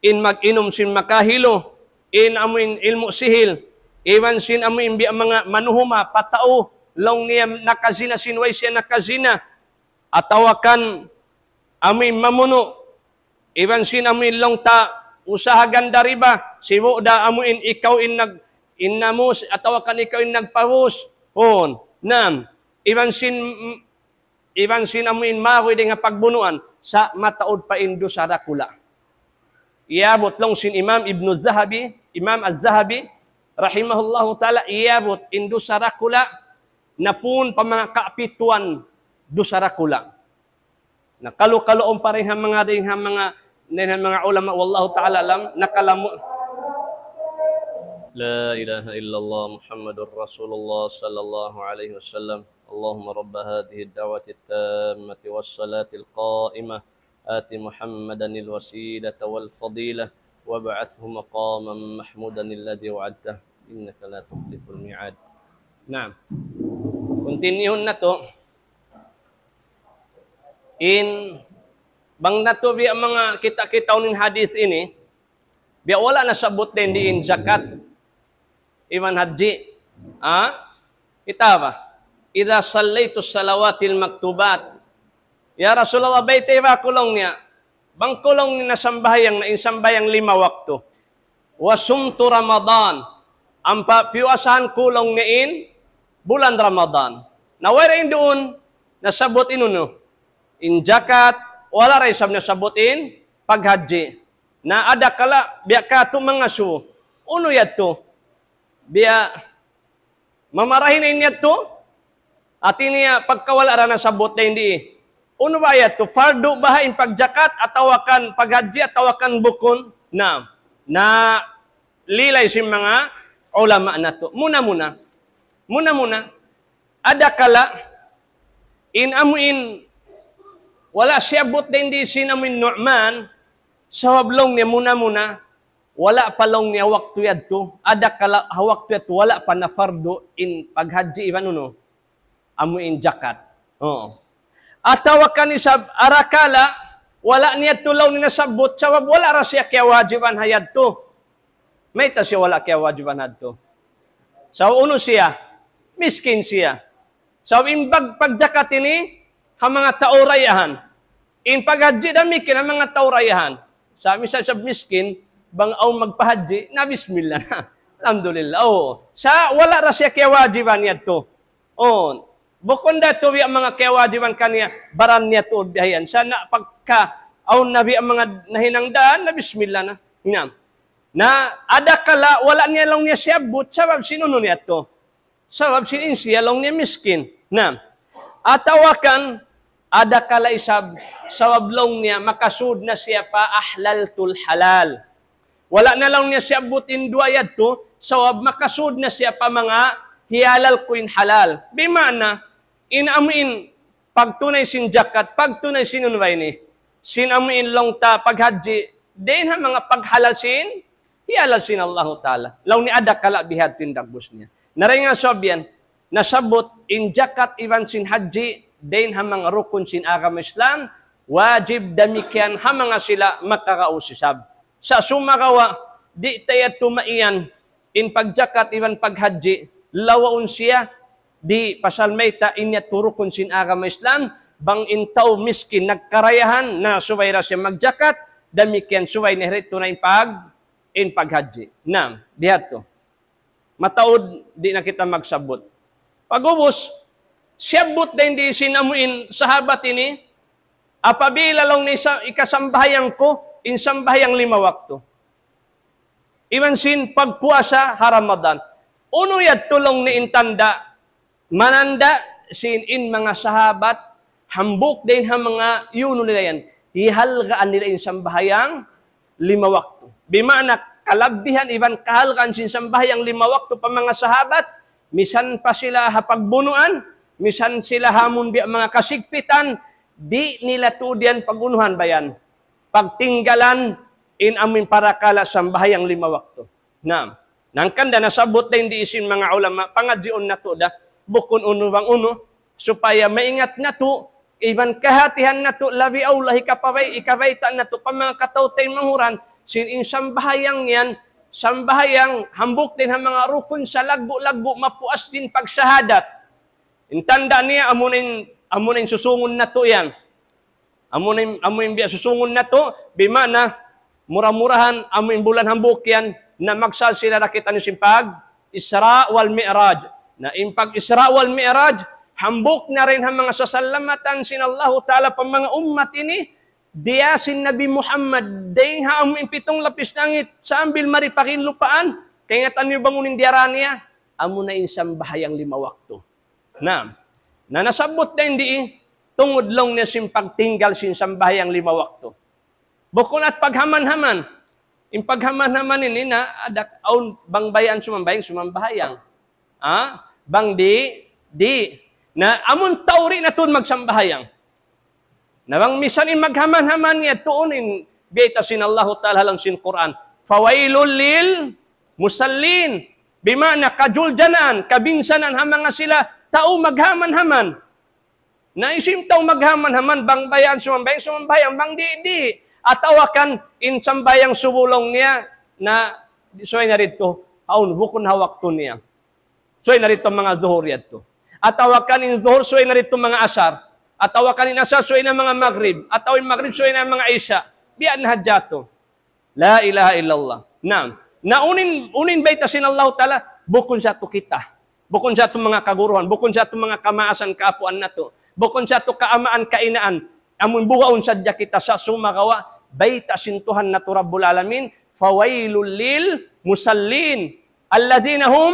In mag-inum sin makahilu, in amuin ilmu' sihil, iban sin amuin biya' manga manuhuma pa tau, laung niya nakazina sin way siya nakazina. Atawa kan amuin mamunu', iban sin amuin laung ta usaha ganda riba, sibu' da amuin ikaw in nag-, in namus, atawa kan ikaw in nagpabus. Hon, naam. Iban sin, iban sin amuin maguy dayn ha pagbunuan, sa' mataud pa in dusa dakula'. Iyabut laung sin Imam Ibnu Zahabi, Imam Az-Zahabi, rahimahullahu ta'ala, iyabut in dusa dakula', napun pa manga kapituan dusa dakula'. Na kalu-kalu awn pa dayn ha manga, dayn ha manga, dayn ha manga ulama, wallahu ta'ala alam, nakalamu-. لا إله إلا الله محمد رسول الله صلى الله عليه وسلم. اللهم رب هذه الدعوة التامة والصلاة القائمة آت محمدا الوسيلة والفضيلة وابعثه مقاما محمودا الذي وعدته إنك لا تخلف الميعاد. Na, continue natu'. In, bang natu' biya' manga kita-kitaun in hadith ini, biya' wala' nasabbut dayn di in zakat iban hajji. Ha? Kita' ba? إذا صليت الصلوات المكتوبات. Ya Rasulullah, baytai ba ku laung niya, bang ku laung niya nasambahayang na in sambahayang lima waktu. وصمت رمضان. Ampa piyuasahan ku laung niya in bulan Ramadan. Na way da in duun nasabbut in unu, in zakat, wala' da isab nasabbut in paghajji. Na adakala biya' katu' mangasubu, unu yadtu? Biya' mamarahi na in yadtu? Hati niya pagka wala' da nasabbut dayn di. Unu ba yadtu? Fardu baha' in pagzakat atawa kan paghajji atawa kan bukun? Na, nalilay sin manga ulama natu'. Muna-muna. Muna-muna. Adakala in amu in wala' siyabbut dayn di sin amu in Nu'man, sabab laung niya muna-muna, wala' pa laung niya waktu yadtu, adakala ha waktu yadtu wala' pa nafardu in paghajji iban unu, amu in zakat. Oo. Atawa kan isab arakala', wala' niya yadtu laung niya nasabbut, sabab wala' da siya kiyawajiban ha yadtu. Mayta' siya wala' kiyawajiban ha yadtu? Sa' unu siya? Miskin siya. Sa' in pag-, pagzakat ini, ha manga tau dayahan. In paghajji damikkiyan ha manga tau dayahan. Sa' misal isab miskin, bang awn magpahajji, na bismillah na. Alhamdulillah. Oo. Sa' wala' da siya kiyawajiban yadtu. Oo. Bukun da tuud biya' manga kiyawajiban kaniya, baran niya tuud biya' yan. Sa' na pagka awn na biya' manga nahinang daan, na bismillah na. Na. Na adakala wala' niya laung niya siyabbut, sabab sin unu niya yadtu. Sabab sin in siya laung niya miskin. Na, atawa kan, adakala isab, sabab laung niya makasud na siya pa أحللت الحلال. Wala' na laung niya siyabbut in duwa yadtu, sabab makasud na siya pa manga hiyalal ku in halal. Bima'na, in amu in pagtunay sin zakat, pagtunay sin unu ba ini? Sin amu in laung ta paghajji, dayn ha manga paghalal sin, hiyalal sin Allahu Ta'ala. Laung niya adakala biya' ha yadtu in dagbus niya. Na dayn ha sabab yan, nasabbut in zakat iban sin hajji, dayn ha manga rukun sin agama Islam, wajib damikkiyan ha manga sila makaraus isab. Sa' sumagawa', di' ta yadtu maiyan, in pagzakat iban paghajji, lawaun siya, di' pasal mayta' in yadtu rukun sin agama Islam, bang in tau miskin nagkarayahan, na subay da siya magzakat, damikkiyan subay niya da tunay in pag-, in paghajji. Na, biya' ha yadtu. Mataud, di' na kita magsabbut. Pag'ubus, siyabbut dayn di sin amu in sahabat ini, apabila laung niya sa-, ikasambahayang ku, in sambahayang lima waktu. Iban sin pagpuasa ha Ramadan. Unu yadtu laung niya in tanda', mananda' sin in manga sahabat, hambuuk dayn ha manga yunu nila yan. Hihalgaan nila in sambahayang lima waktu. Bima'na kalabihan iban kahalgaan sin sambahayang lima waktu pa manga sahabat, misan pa sila ha pagbunuan, misan sila ha amun biya' manga kasigpitan, di' nila tuud yan pag-unuhan ba yan. Pagtinggalan in amu in parakala' sambahayang lima waktu. Na, hangkan da nasabbut dayn di sin manga ulama, pangadjiun natu' da, bukun unu bang unu, supaya maingat natu', iban kahatihan natu', labi awla hikapabay-, hikabayta' natu', pa manga kataw-taymanghuran, sin in sambahayang yan, sambahayang hambuuk dayn ha manga rukun sa laggu'-laggu' mapuas sin pagsahadat. In tanda' niya, amu na in, amu na in susungun natu' yan. Amu na in, amu in biya' susungun natu', bima'na, mura-murahan, amu in bulan hambuuk yan, na magsalsila da kitaniyu sin pag-Isra wal Mi'raj. Na in pag-Isra wal Mi'raj, hambuuk na dayn ha manga sasalamatan sin Allahu Ta'ala pa manga ummat ini, diya sin Nabi Muhammad, dayn ha amu in pitung lapis langit, sambil mari pa kīn lupaan, kaingatan niyu bang unu in diyara niya, amu na in sambahayang lima waktu. Na, na nasabbut dayn di, tungud laung niya sin pagtinggal sin sambahayang lima waktu. Bukun at paghaman-haman. In paghaman-haman ini na, adak awn bang bayaan sumambahayang, sumambahayang. Ha? Bang di', di'. Na amun tau di' na tuud magsambahayang. Na bang misan in maghaman-haman niya tuud in biyayta' sin Allahu Ta'ala ha lawm sin Qur'an. فويل للمصلين. Bima'na kajuljanan, kabinsanan ha manga sila tau maghaman-haman. Na in sin tau maghaman-haman, bang bayaan sumambahayang, sumambahayang, bang di', di'. Atawa kan in sambahayang subu laung niya, na subay na didtu, awn, bukun ha waktu niya. Subay na didtu manga zuhur yadtu. Atawa kan in zuhur subay na didtu manga asar. Atawa kan in asar subay na manga magrib. Atawa in magrib subay na manga isya. Biya' na hadja yadtu. La ilaha illallah. Naam. Na unu in, unu in bayta' sin Allahu Ta'ala, bukun sa yadtu kita. Bukun sa yadtu manga kaguruhan, bukun sa yadtu manga kamaasan kaapuan natu'. Bukun sa yadtu kaamaan kainaan. Amun bugaun sadja kita sa' sumagawa', bayta' sin Tuhan natu' Rabbul Alamin, فويل للمصلين الذين هم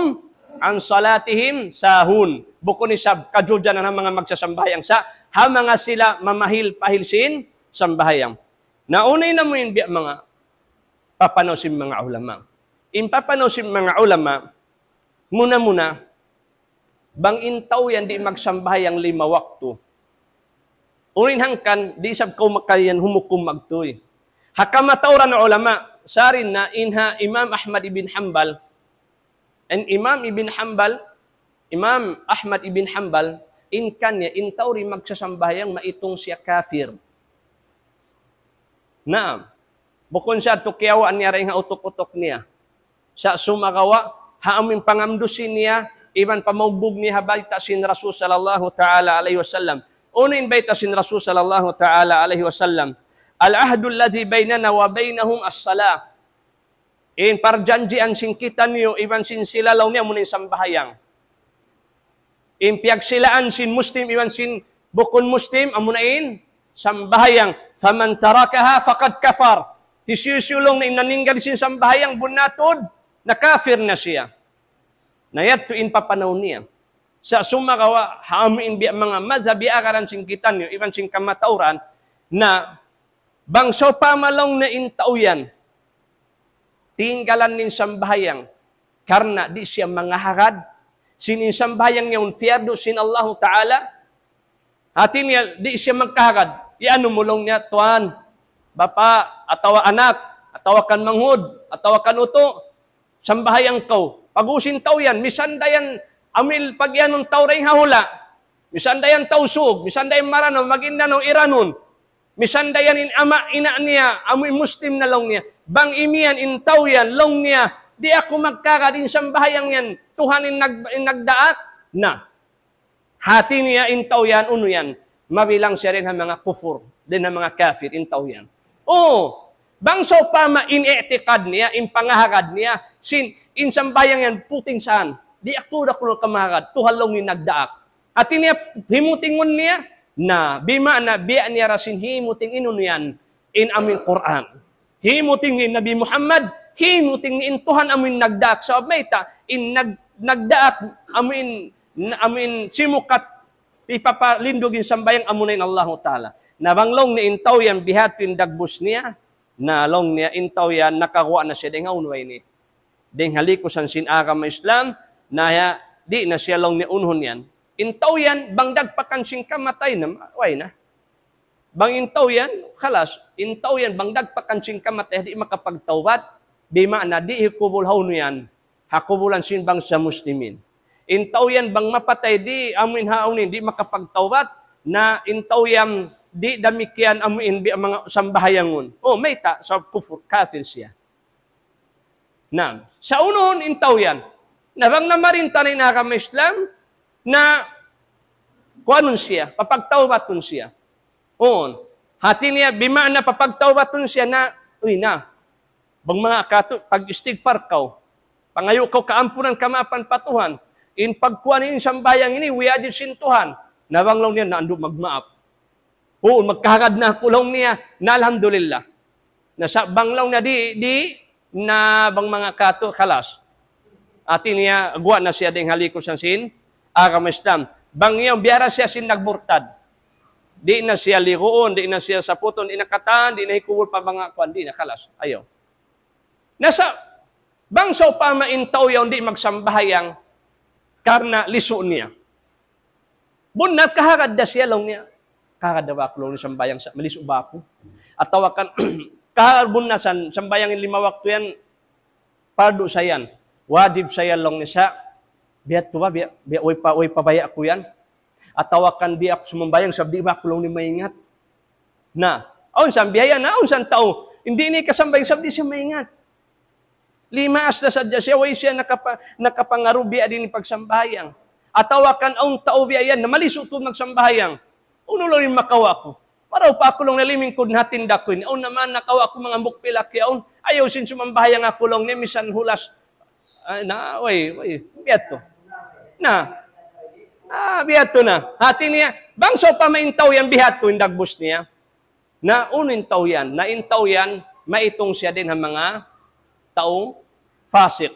عن صلاتهم ساهون. Bukun isab kajuljanan ha manga magsasambahayang sa', ha manga sila mamahil-pahil sin sambahayang. Na unu in amu in biya' manga papanaw sin manga ulama. In papanaw sin manga ulama, muna-muna, bang in tau yan di' magsambahayang lima waktu. Unu in hangkan, di' isab kaw makayan humukum magtuy. Ha kamatauran ulama, sari na in ha Imam Ahmad ibn Hanbal, in Imam ibn Hanbal, Imam Ahmad ibn Hanbal, in kaniya, in tau di' magsasambahayang maitung siya kafir. Naam. Bukun sa yadtu kiyawaan niya dayn ha utuk-utuk niya. Sa' sumagawa', ha amu in pangamdusi niya, iban pamaugbug niya ha bayta' sin Rasul sallallahu ta'ala alayhi wasallam. Unu in bayta' sin Rasul sallallahu ta'ala alayhi wasallam? العهد الذي بيننا وبينهم الصلاة. In parjanjian sin kitaniyu iban sin sila laung niya amuna in sambahayang. In piyagsilaan sin Muslim iban sin bukun Muslim, amuna in sambahayang. فمن تركها فقد كفر. Hisiyu-siyu laung niya in naninggal sin sambahayang, bunnal tuud, nakafir na siya. Na yadtu in papanaw niya. Sa' sumagawa', ha amu in biya' manga madhab biya' agaran sin kitaniyu, iban sin kamatauran, na bang sawpama laung niya in tau yan, tinggalan niya in sambahayang, karna' di' siya mangahagad sin in sambahayang niya yaun fiyardu sin Allahu Ta'ala, hati niya, di' siya magkahagad, iyanun mu laung niya, tuwan, bapa', atawa anak, atawa kan manghud, atawa kan utu', sambahayang kaw. Pag-ubus in tau yan, misan da yan, amu in pag-iyanun tau dayn ha hula', misan da yan tau Sug, misan da yan Maranao, Maguindanao, Iranun, misan da yan in ama', ina' niya, amu in Muslim na laung niya. Bang imiyan in tau yan, laung niya, di' aku magkahagad in sambahayang yan, Tuhan in nag-, in nagdaak, na. Hati niya in tau yan, unu yan, mabilang siya dayn ha manga kufur, dayn ha manga kafir, in tau yan. O, bang sawpama in i'tikad niya, in pangahagad niya, sin, in sambahayang yan, puting saan. Di' aku da kulul kamahagad, Tuhan laung in nagdaak. Hati niya, himutingun niya, na, bima'na, biya' niya ra sin himuting in unu yan, in amu in Qur'an. Himuting in Nabi Muhammad, himuting in Tuhan amu in nagdaak. Sabab mayta', in nag-, nagdaak, amu in, amu in simukat, hipapalindug in sambahayang amuna in Allahu Ta'ala. Na bang laung niya in tau yan bihadtu in dagbus niya, na laung niya in tau yan nakaguwa' na siya dayn ha unu ini. Dayn ha likusan sin agama Islam, na ya, di' na siya laung niya unuhun yan. In tau yan, bang dagpakan sin kamatay na, way na. Bang in tau yan, khalas, in tau yan, bang dagpakan sin kamatay, di' makapagtawbat, bima'na di' hikubul ha unu yan, ha kubulan sin bangsa Muslimin. In tau yan, bang mapatay, di' amuin ha unu yan, di' makapagtawbat, na in tau yan, di' damikkiyan amuin bi-, manga sambahayangun. O, mayta', sabab kufur, kafir siya. Na, sa' unuhun in tau yan. Na bang namarinta na in agama Islam, na kuanun siya, papagtawbatun siya. Uun. Hati niya, bima'na papagtawbatun siya na, uy na, bang manga katu', pag-istigfar kaw, pangayu' kaw kaampunan kamaapan pa Tuhan, in pagkuan in sambahayang ini, wiyajib sin Tuhan. Na bang laung niya, na andu' magmaap. Uun, magkahagad na aku laung niya, na alhamdulillah. Na sa' bang laung niya di', di', na bang manga katu', khalas. Hati niya, guwa' na siya dayn ha likusan sin agama Islam. Bang yaun, biya' da siya sin nagmurtad. Di' na siya liguun, di' na siya saputun, di' na katan, di' na hikubul pa manga kuan, di' na, khalas. Ayaw. Na sa', bang sawpama in tau yaun di' magsambahayang karna' lisu' niya. Bunnal kahagad da siya laung niya. Kahagad da ba aku laung niya sambahayang sa', malisu' ba aku? Atawa kan, kahagad bunnal san, sambahayang in lima waktu yan, pardu sa yan. Wajib sa yan laung niya sa. Biya' tu ba, biya', biya', way pa, way pa baya' ku yan. Atawa kan di' aku sumambahayang sabab di' ba aku laung niya maingat. Na, awn sa biya' yan, awn sa tau. Di' niya kasambahayang sabab di' siya maingat. Limaas na sadja siya, way siya nakapa-, nakapangarubi di' niya pagsambahayang. Atawa kan awn tau biya' yan, na malisu' tuud magsambahayang. Unu laung in makawa' ku? Marayaw pa aku laung niya limingkud ha tinda ku ini. Awn naman nakawa' ku manga hambuuk pilak yaun. Ayaw sin sumambahayang aku laung niya misan hulas. Ay, na, way, way. Biya' tu. Na. Ah, biya' tu na. Hati niya, bang sawpama in tau yan biya' tu in dagbus niya. Na unu in tau yan? Na in tau yan, maitung siya dayn ha manga tau fasik.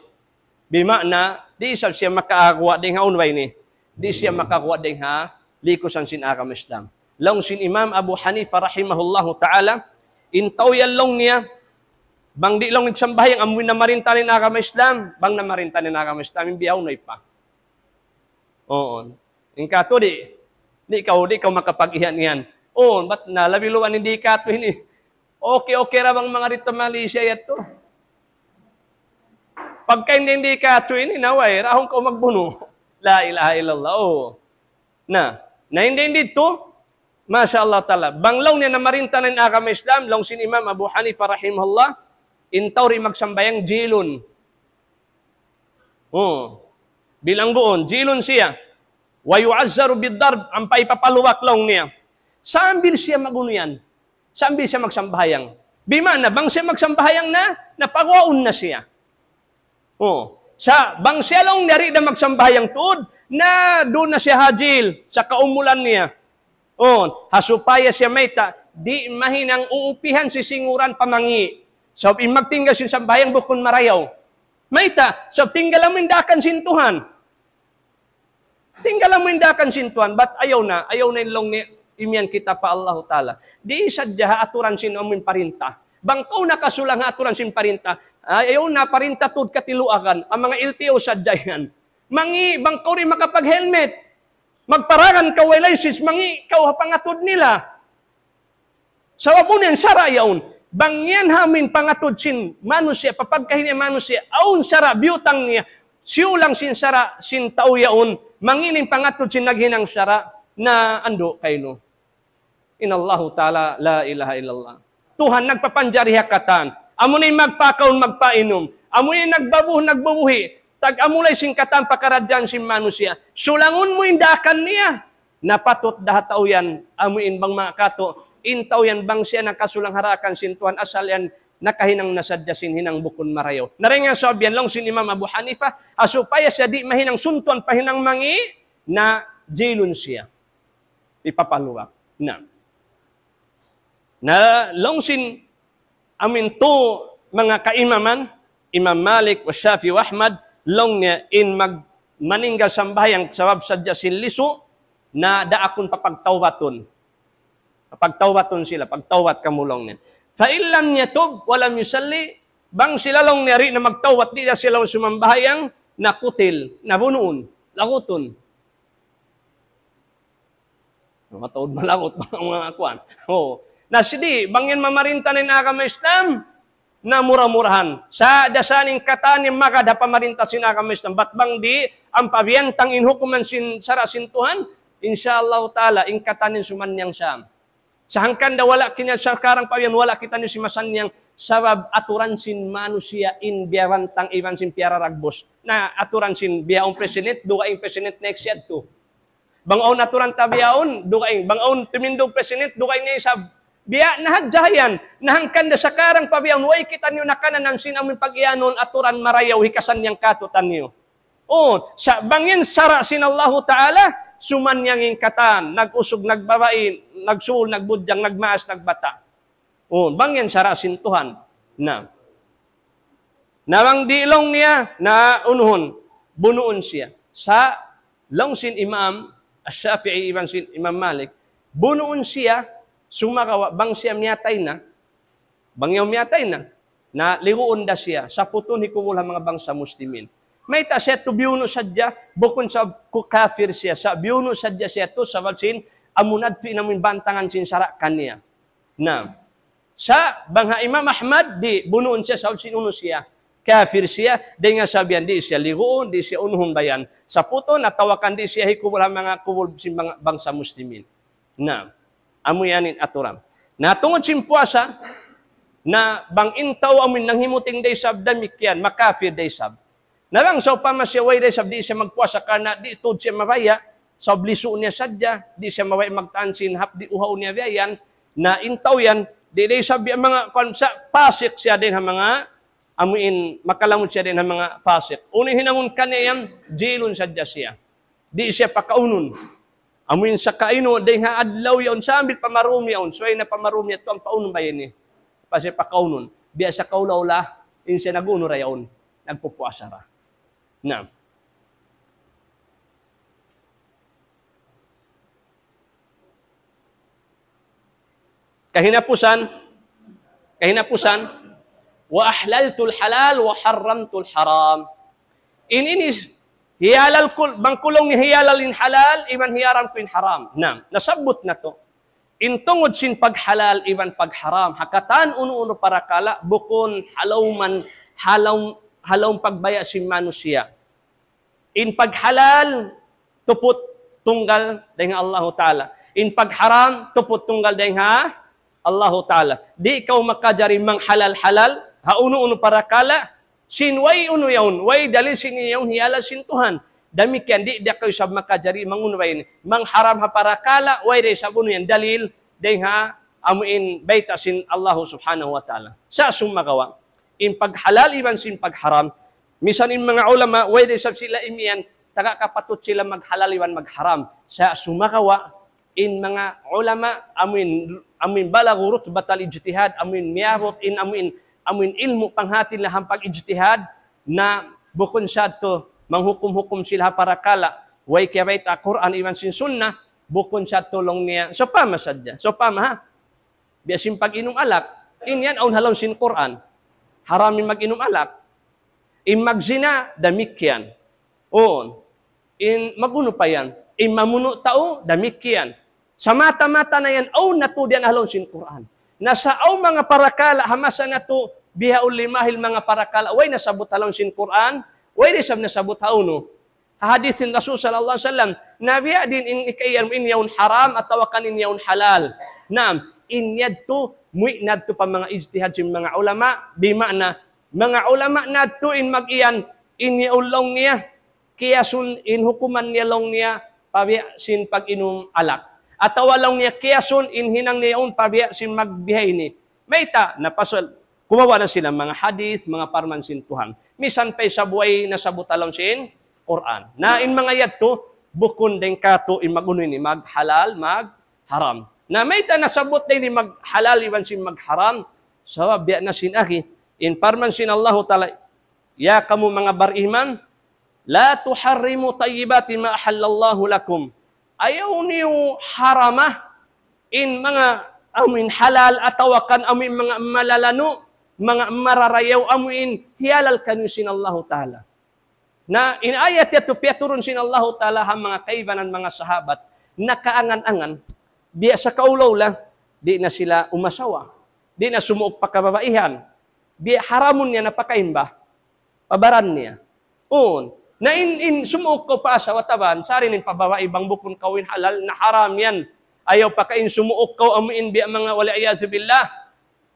Bima'na, di' isab siya makaguwa' dayn ha unu ba ini? Di' siya makaguwa' dayn ha likusan sin agama Islam. Laung sin Imam Abu Hanifa rahimahullahu ta'ala, in tau yan laung niya, bang di' laung nagsambahayang, amu in namarinta na in agama Islam, bang namarinta na in agama Islam, in biya' unu pa. Oo. In katu' di', di' kaw, di' kaw makapag-iyan-iyan. Oo, bat na labi luwa' in di' katu' ini. Okay, okay ra bang manga didtu Malaysia yadtu. Pagka in di' katu' ini, na way, rahun kaw magbunu'. La ilaha illallah. Oo. Na, na in di' didtu, Masha Allah ta'ala. Bang laung niya namarinta na in agama Islam, laung sin Imam Abu Hanifa rahimahullah, in tau di' magsambahayang jilun. Oh. Bilangguun, jilun siya. Wa yu'azzaru bid-darb, ampa ipapaluwak laung niya. Sambil siya magunu yan. Sambil siya magsambahayang. Bima'na, bang siya magsambahayang na, na paguwaun na siya. Oh. Sa' bang siya laung niya di' na magsambahayang tuud, na duun na siya ha jil, sa' kaumulan niya. Oh, ha supaya siya mayta', di' mahinang uupihan sin singuran pa mangi'. Sabab in magtinggal sin sambahayang bukun marayaw. Mayta', sabab tinggalan mu in daakan sin Tuhan. Tinggalan mu in daakan sin Tuhan, bat ayaw na, ayaw na in laung niya imiyan kita pa Allahu Ta'ala. Di' sadja ha aturan sin amu in parinta. Bang kaw nakasulang ha aturan sin parinta, ayaw na parinta tuud katiluakan, in manga L T O sadja yan. Mangi', bang kaw di' makapag-helmet. Magparagan kaw way license, mangi' kaw ha pangatud nila. Sabab unu in sara' yaun. Bang yan ha amu in pangatud sin manusiya', papagkahi niya manusiya', awn sara' biyutang niya, siyulang sin sara' sin tau yaun, mangi' in pangatud sin naghinang sara', na andu' kaynu. In Allahu Ta'ala, la ilaha illallah. Tuhan nagpapanjari ha katan. Amu na in magpakaun, magpainum. Amu na in nagbabuh, nagbubuhi'. Tag-amulay sin katan pakaradjaan sin manusiya'. Sulangun mu in daakan niya. Na patut da ha tau yan, amu in bang manga katu', in tau yan bang siya nakasulang ha daakan sin Tuhan, asal yan nakahinang na sadja sin hinang bukun marayaw. Na dayn ha sabab yan laung sin Imam Abu Hanifa, ha supaya siya di' mahinang suntuan pa hinang mangi', na jilun siya. Ipapaluwak. Na. Na laung sin amu in tū manga kaimaman, Imam Malik, wa Shafi'i, wa Ahmad, laung niya in mag-, maninggal sambahayang sabab sadja sin lisu', na daakun papagtawbatun. Papagtawbatun sila, pagtawbat kamu laung niya. فإن لم يتب ولم يصل, bang sila laung niya di' na magtawbat, di' na sila sumambahayang, na قتل, na bunuun, lagutun. Mataud malagut manga kuwan. Oh. Na sidi, bang yan mamarinta na in agama Islam, na mura-murahan. Sa' da sa in katan yan magad ha pamarinta sin agama Islam. Bat bang di', ampa biyantang in hukuman sin sara' sin Tuhan, insya Allah ta'ala, in katan yan sumannyang sa. Sa' hangkan da wala' kiniya sakarang pa yan, wala' kitaniyu simasannyang sabab aturan sin manusiya' in biyabantang iban sin piyararagbus. Na aturan sin biya' awn president, dugaing president next yadtu. Bang awn aturan ta biya' awn, dugaing. Bang awn timindug president, dugaing na isab. Biya' na hadja yan. Na hangkan da sakarang pa biya' awn, way kitaniyu nakananan sin amu in pag-iyanun aturan marayaw hikasannyang kātu'niyu. Oh, sa' bang yan sara' sin Allahu Ta'ala, sumannyang in katan, nag-usug, nagbabai, nagsuul, nagbudjang, nagmaas, nagbata'. Oh, bang yan sara' sin Tuhan. Na. Na bang di' laung niya, na unuhun, bunuun siya. Sa' laung sin Imam Ash-Shafi'i iban sin Imam Malik, bunuun siya, sumagawa' bang siya miyatay na, bang yaun miyatay na, na liguun da siya, saputun hikubul ha manga bangsa Muslimin. Mayta' siya tu biyunu' sadja, bukun sa ku kafir siya, sa' biyunu' sadja siya tu, sabab sin, amu na yadtu in amu in bantangan sin sara' kaniya. Na, sa' bang ha Imam Ahmad, di', bunuun siya, sabab sin unu siya. Kafir siya, dayn ha sabab yan di' siya liguun, di' siya unuhun bayan. Saputun, atawa kan di' siya hikubul ha manga kubul sin manga bangsa muslimin. Na, amu yan in aturan. Na tungud sin puasa, na bang in tau amu in nanghimuting da isab damikkiyan, makafir da isab. Na bang sawpama siya way da isab di' siya magpuasa karna' di' tuud siya mabaya', sabab lisu niya sadja, di' siya mabaya' magtaan sin hapdi' uhaw niya biya' yan, na in tau yan, di' da isab biya' manga, kuwan, sa, pasik siya dayn ha manga, amu in makalamud siya dayn ha manga pasik. Unu in hinangun kaniya yan, jilun sadja siya. Di' siya pakaunun. Amu in sakainu, dayn ha adlaw yaun, sambil pa marum yaun. Subay na pa marum yadtu, amu in paunun ba ini? Pasal pakaunun. Biya' sa kaula-ula, in siya nag-unu ra yaun. Nagpupuasa ra. Na. Kahinapusan, kahinapusan, وأحللت الحلال وحرمت الحرام. In ini, hiyalal ku, bang ku laung niya hiyalal in halal, iban hiyaram ku in haram. Na, nasabbut natu'. In tungud sin paghalal iban pagharam, ha katan unu-unu parakala', bukun ha lawm, ha lawm, ha lawm pagbaya' sin manusiya'. In paghalal, tuput tunggal dayn ha Allahu Ta'ala. In pagharam, tuput tunggal dayn ha Allahu Ta'ala. Di' kaw makajari manghalal-halal, ha unu-unu parakala', sin way unu yaun, way dalil sin yaun hiyalal sin Tuhan. Damikkiyan, di' da kaw isab makajari mangunu ba ini. Mangharam ha parakala', way da isab unu yan dalil, dayn ha amu in bayta' sin Allahu Subhanahu wa Ta'ala. Sa' sumagawa', in paghalal iban sin pagharam, misan in manga ulama, way da isab sila imiyan, taga kapatut sila maghalal iban magharam. Sa' sumagawa', in manga ulama, amu in, amu in بلغوا رتبة الاجتهاد, amu in miyabut, in amu in, amu in ilmu' panghati nila ha pag-ijtihad, na bukun sadtu manghukum-hukum sila ha parakala', way kiyabayta' Qur'an iban sin Sunnah, bukun sadtu laung niya. Sawpama sadja, sawpama ha. Biya' sin pag-inum alak, in yan awn ha lawm sin Qur'an. Haram in mag-inum alak. In magzina, damikkiyan. Uu. In mag-unu pa yan. In mamunu' tau, damikkiyan. Sa mata-mata na yan, awn na tuud yan ha lawm sin Qur'an. Na sa awn manga parakala', ha masa natu', bihaun limahil manga parakala', way nasabbut ha lawm sin Qur'an, way da isab nasabbut ha unu. Ha hadith sin Rasul sallallahu alayhi wasallam, na biya' diin in ikaiyan mu in yaun haram atawa kan in yaun halal. Naam, in yadtu, muwi' na yadtu pa manga ijtihad sin manga ulama, bima'na, manga ulama na yadtu in mag-iyan, in yaun laung niya, kiyasun in hukuman niya laung niya, pabiya' sin pag-inum alak. Atawa laung niya kiyasun in hinang niya yaun pabiya' sin magbihayni. Mayta', na pasal, kumawa' na sila manga hadith, manga parman sin Tuhan. Misan pa isab way nasabbut ha lawm sin Qur'an. Na in manga yadtu, bukun dayn kātu' in mag-unu ini, maghalal, magharam. Na mayta' nasabbut dayn in maghalal iban sin magharam. Sabab biya' na sin akhi, in parman sin Allahu Ta'ala, ya kamu manga bariman, لا تحرموا طيبات ما أحل الله لكم. Ayaw niyu harama in manga amu in halal atawa kan amu in manga malalanu', manga mararayaw amu in hiyalal kaniyu sin Allahu Ta'ala. Na in ayat yadtu piyaturun sin Allahu Ta'ala ha manga kaibanan manga sahabat, nakaangan-angan, biya' sa kaula-ula, di' na sila umasawa, di' na sumuuk pa kababaihan, biya' haramun niya na pakain ba pa baran niya. Uu. Na in, in sumuuk kaw pa asawa ta baran, sari in pa babai bang bukun kaw in halal, na haram yan. Ayaw pa ka in sumuuk kaw amu in biya' manga والعياذ بالله.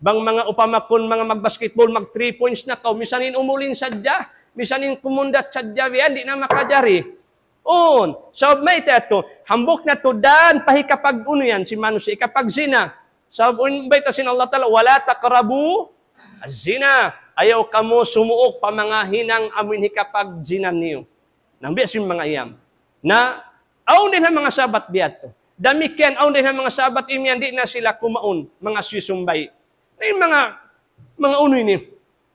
Bang manga upama kun manga mag-basketball, mag-three points na kaw, misan in umulin sadja, misan in kumundat sadja, biya' di' na makajari. Uu. Sabab mayta' yadtu, hambuuk na tuud dān pa hikapag-unu yan, sin manusiya', hikapagzina. Sabab in bayta' sin Allah Ta'ala, ولا تقربوا الزنا. Ayaw kamu sumuuk pa manga hinang amu in hikapagzina niyu. Na biya' sin manga yan. Na, awn dayn ha manga sahabat biya' yadtu. Damikkiyan, awn dayn ha manga sahabat imiyan di' na sila kumaun, manga siyusumbay. Na in manga, manga unu ini,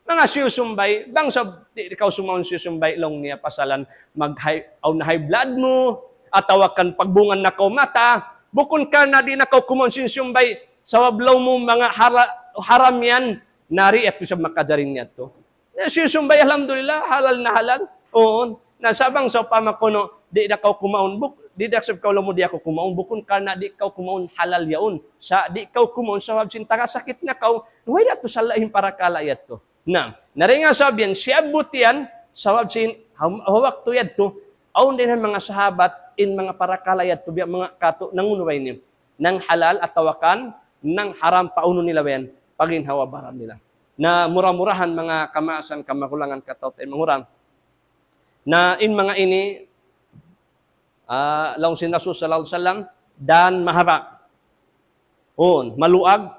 manga siyusumbay, bang sab-, di', di' kaw sumaun siyusumbay, laung niya pasalan, mag-high, awn na high blood mu, atawa kan pagbungan na kaw mata, bukun karna' di' na kaw kumaun sin siyusumbay, sabab laung mu manga hala-, haram yan, na di' yadtu sa makajari niya yadtu. Na siyusumbay, alhamdulillah, halal na halal. Uu. Na sa' bang sawpama kunu', di' na kaw kumaun, buk-, di' na sab kaw laung mu di' aku kumaun, bukun karna' di' kaw kumaun halal yaun. Sa' di' kaw kumaun, sabab sin taga sakit na kaw, way da tu sa lain parakala' yadtu. Na, na dayn ha sabab yan, siyabbut yan, sabab sin, ha, ha waktu yadtu, awn dayn ha manga sahabat, in manga parakala' yadtu, biya' manga katu', nangunu ba ini? Nanghalal atawa kan, nangharam pa unu nila ba yan, pa ginhawa-baran nila. Na mura-murahan manga kamaasan, kamahulangan, kataw-taymanghuran. Na in manga ini, ah, laung sin Rasul sallallahu alayhi wasallam, dan mahaba'. Uu, maluag,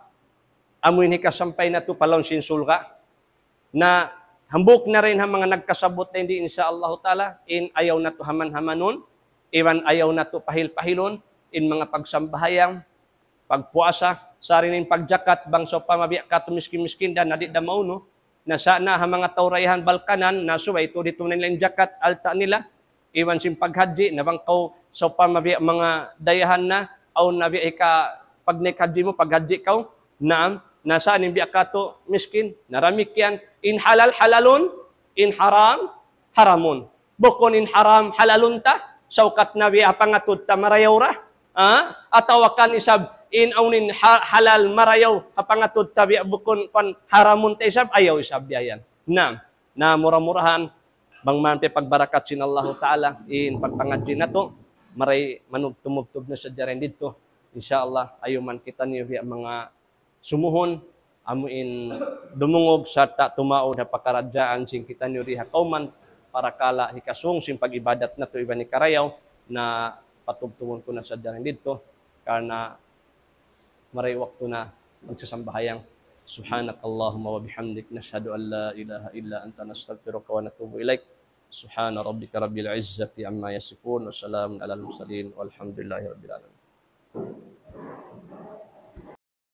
amu in hikasampay natu' pa lawm sin surga'. Na hambuuk na dayn ha manga nagkasabbut dayn di, insya Allah ta'ala, in ayaw natu' haman-hamanun, iban ayaw natu' pahil-pahilun, in manga pagsambahayang, pagpuasa, sari in pagjakat, bang sawpama biya' katu' miskin-miskin dan na di' da maunu, na sa' na ha manga tau dayahan Balkanan, na subay tuud hitunay nila in jakat, alta' nila, iban sin paghajji, na bang kaw sawpama biya' manga dayahan na, awn na biya' hika, pag naik hajji mu, paghajji kaw, naam, na sa' in biya' katu' miskin, na damikkiyan, in halal halalun, in haram haramun. Bukun in haram halalun ta, saukat na biya' ha pangatud ta marayaw ra, ha? Atawa kan isab in awn in ha-, halal marayaw ha pangatud ta biya' bukun kan haramun ta isab, ayaw isab biya' yan. Na, na mura-murahan, bang man piyagbarakat sin Allahu ta'ala, in pagpangadji' natu', maray manugtub-mugtub na sadja dayn didtu. Insya Allah, ayaw man kitaniyu biya' manga sumuhun, amu in dumungug sarta' tumaud ha pakaradjaan sin kitaniyu di ha kawman parakala' hikasūng sin pag-ibadat natu' iban hikarayaw, na patubtubun ku na sadja dayn didtu, karna' maray waktu na magsasambahayang. سبحانك اللهم وبحمدك، نشهد أن لا إله إلا أنت، نستغفرك ونتوب إليك. سبحان ربك رب العزة عما يصفون، وسلام على المرسلين، والحمد لله رب العالمين.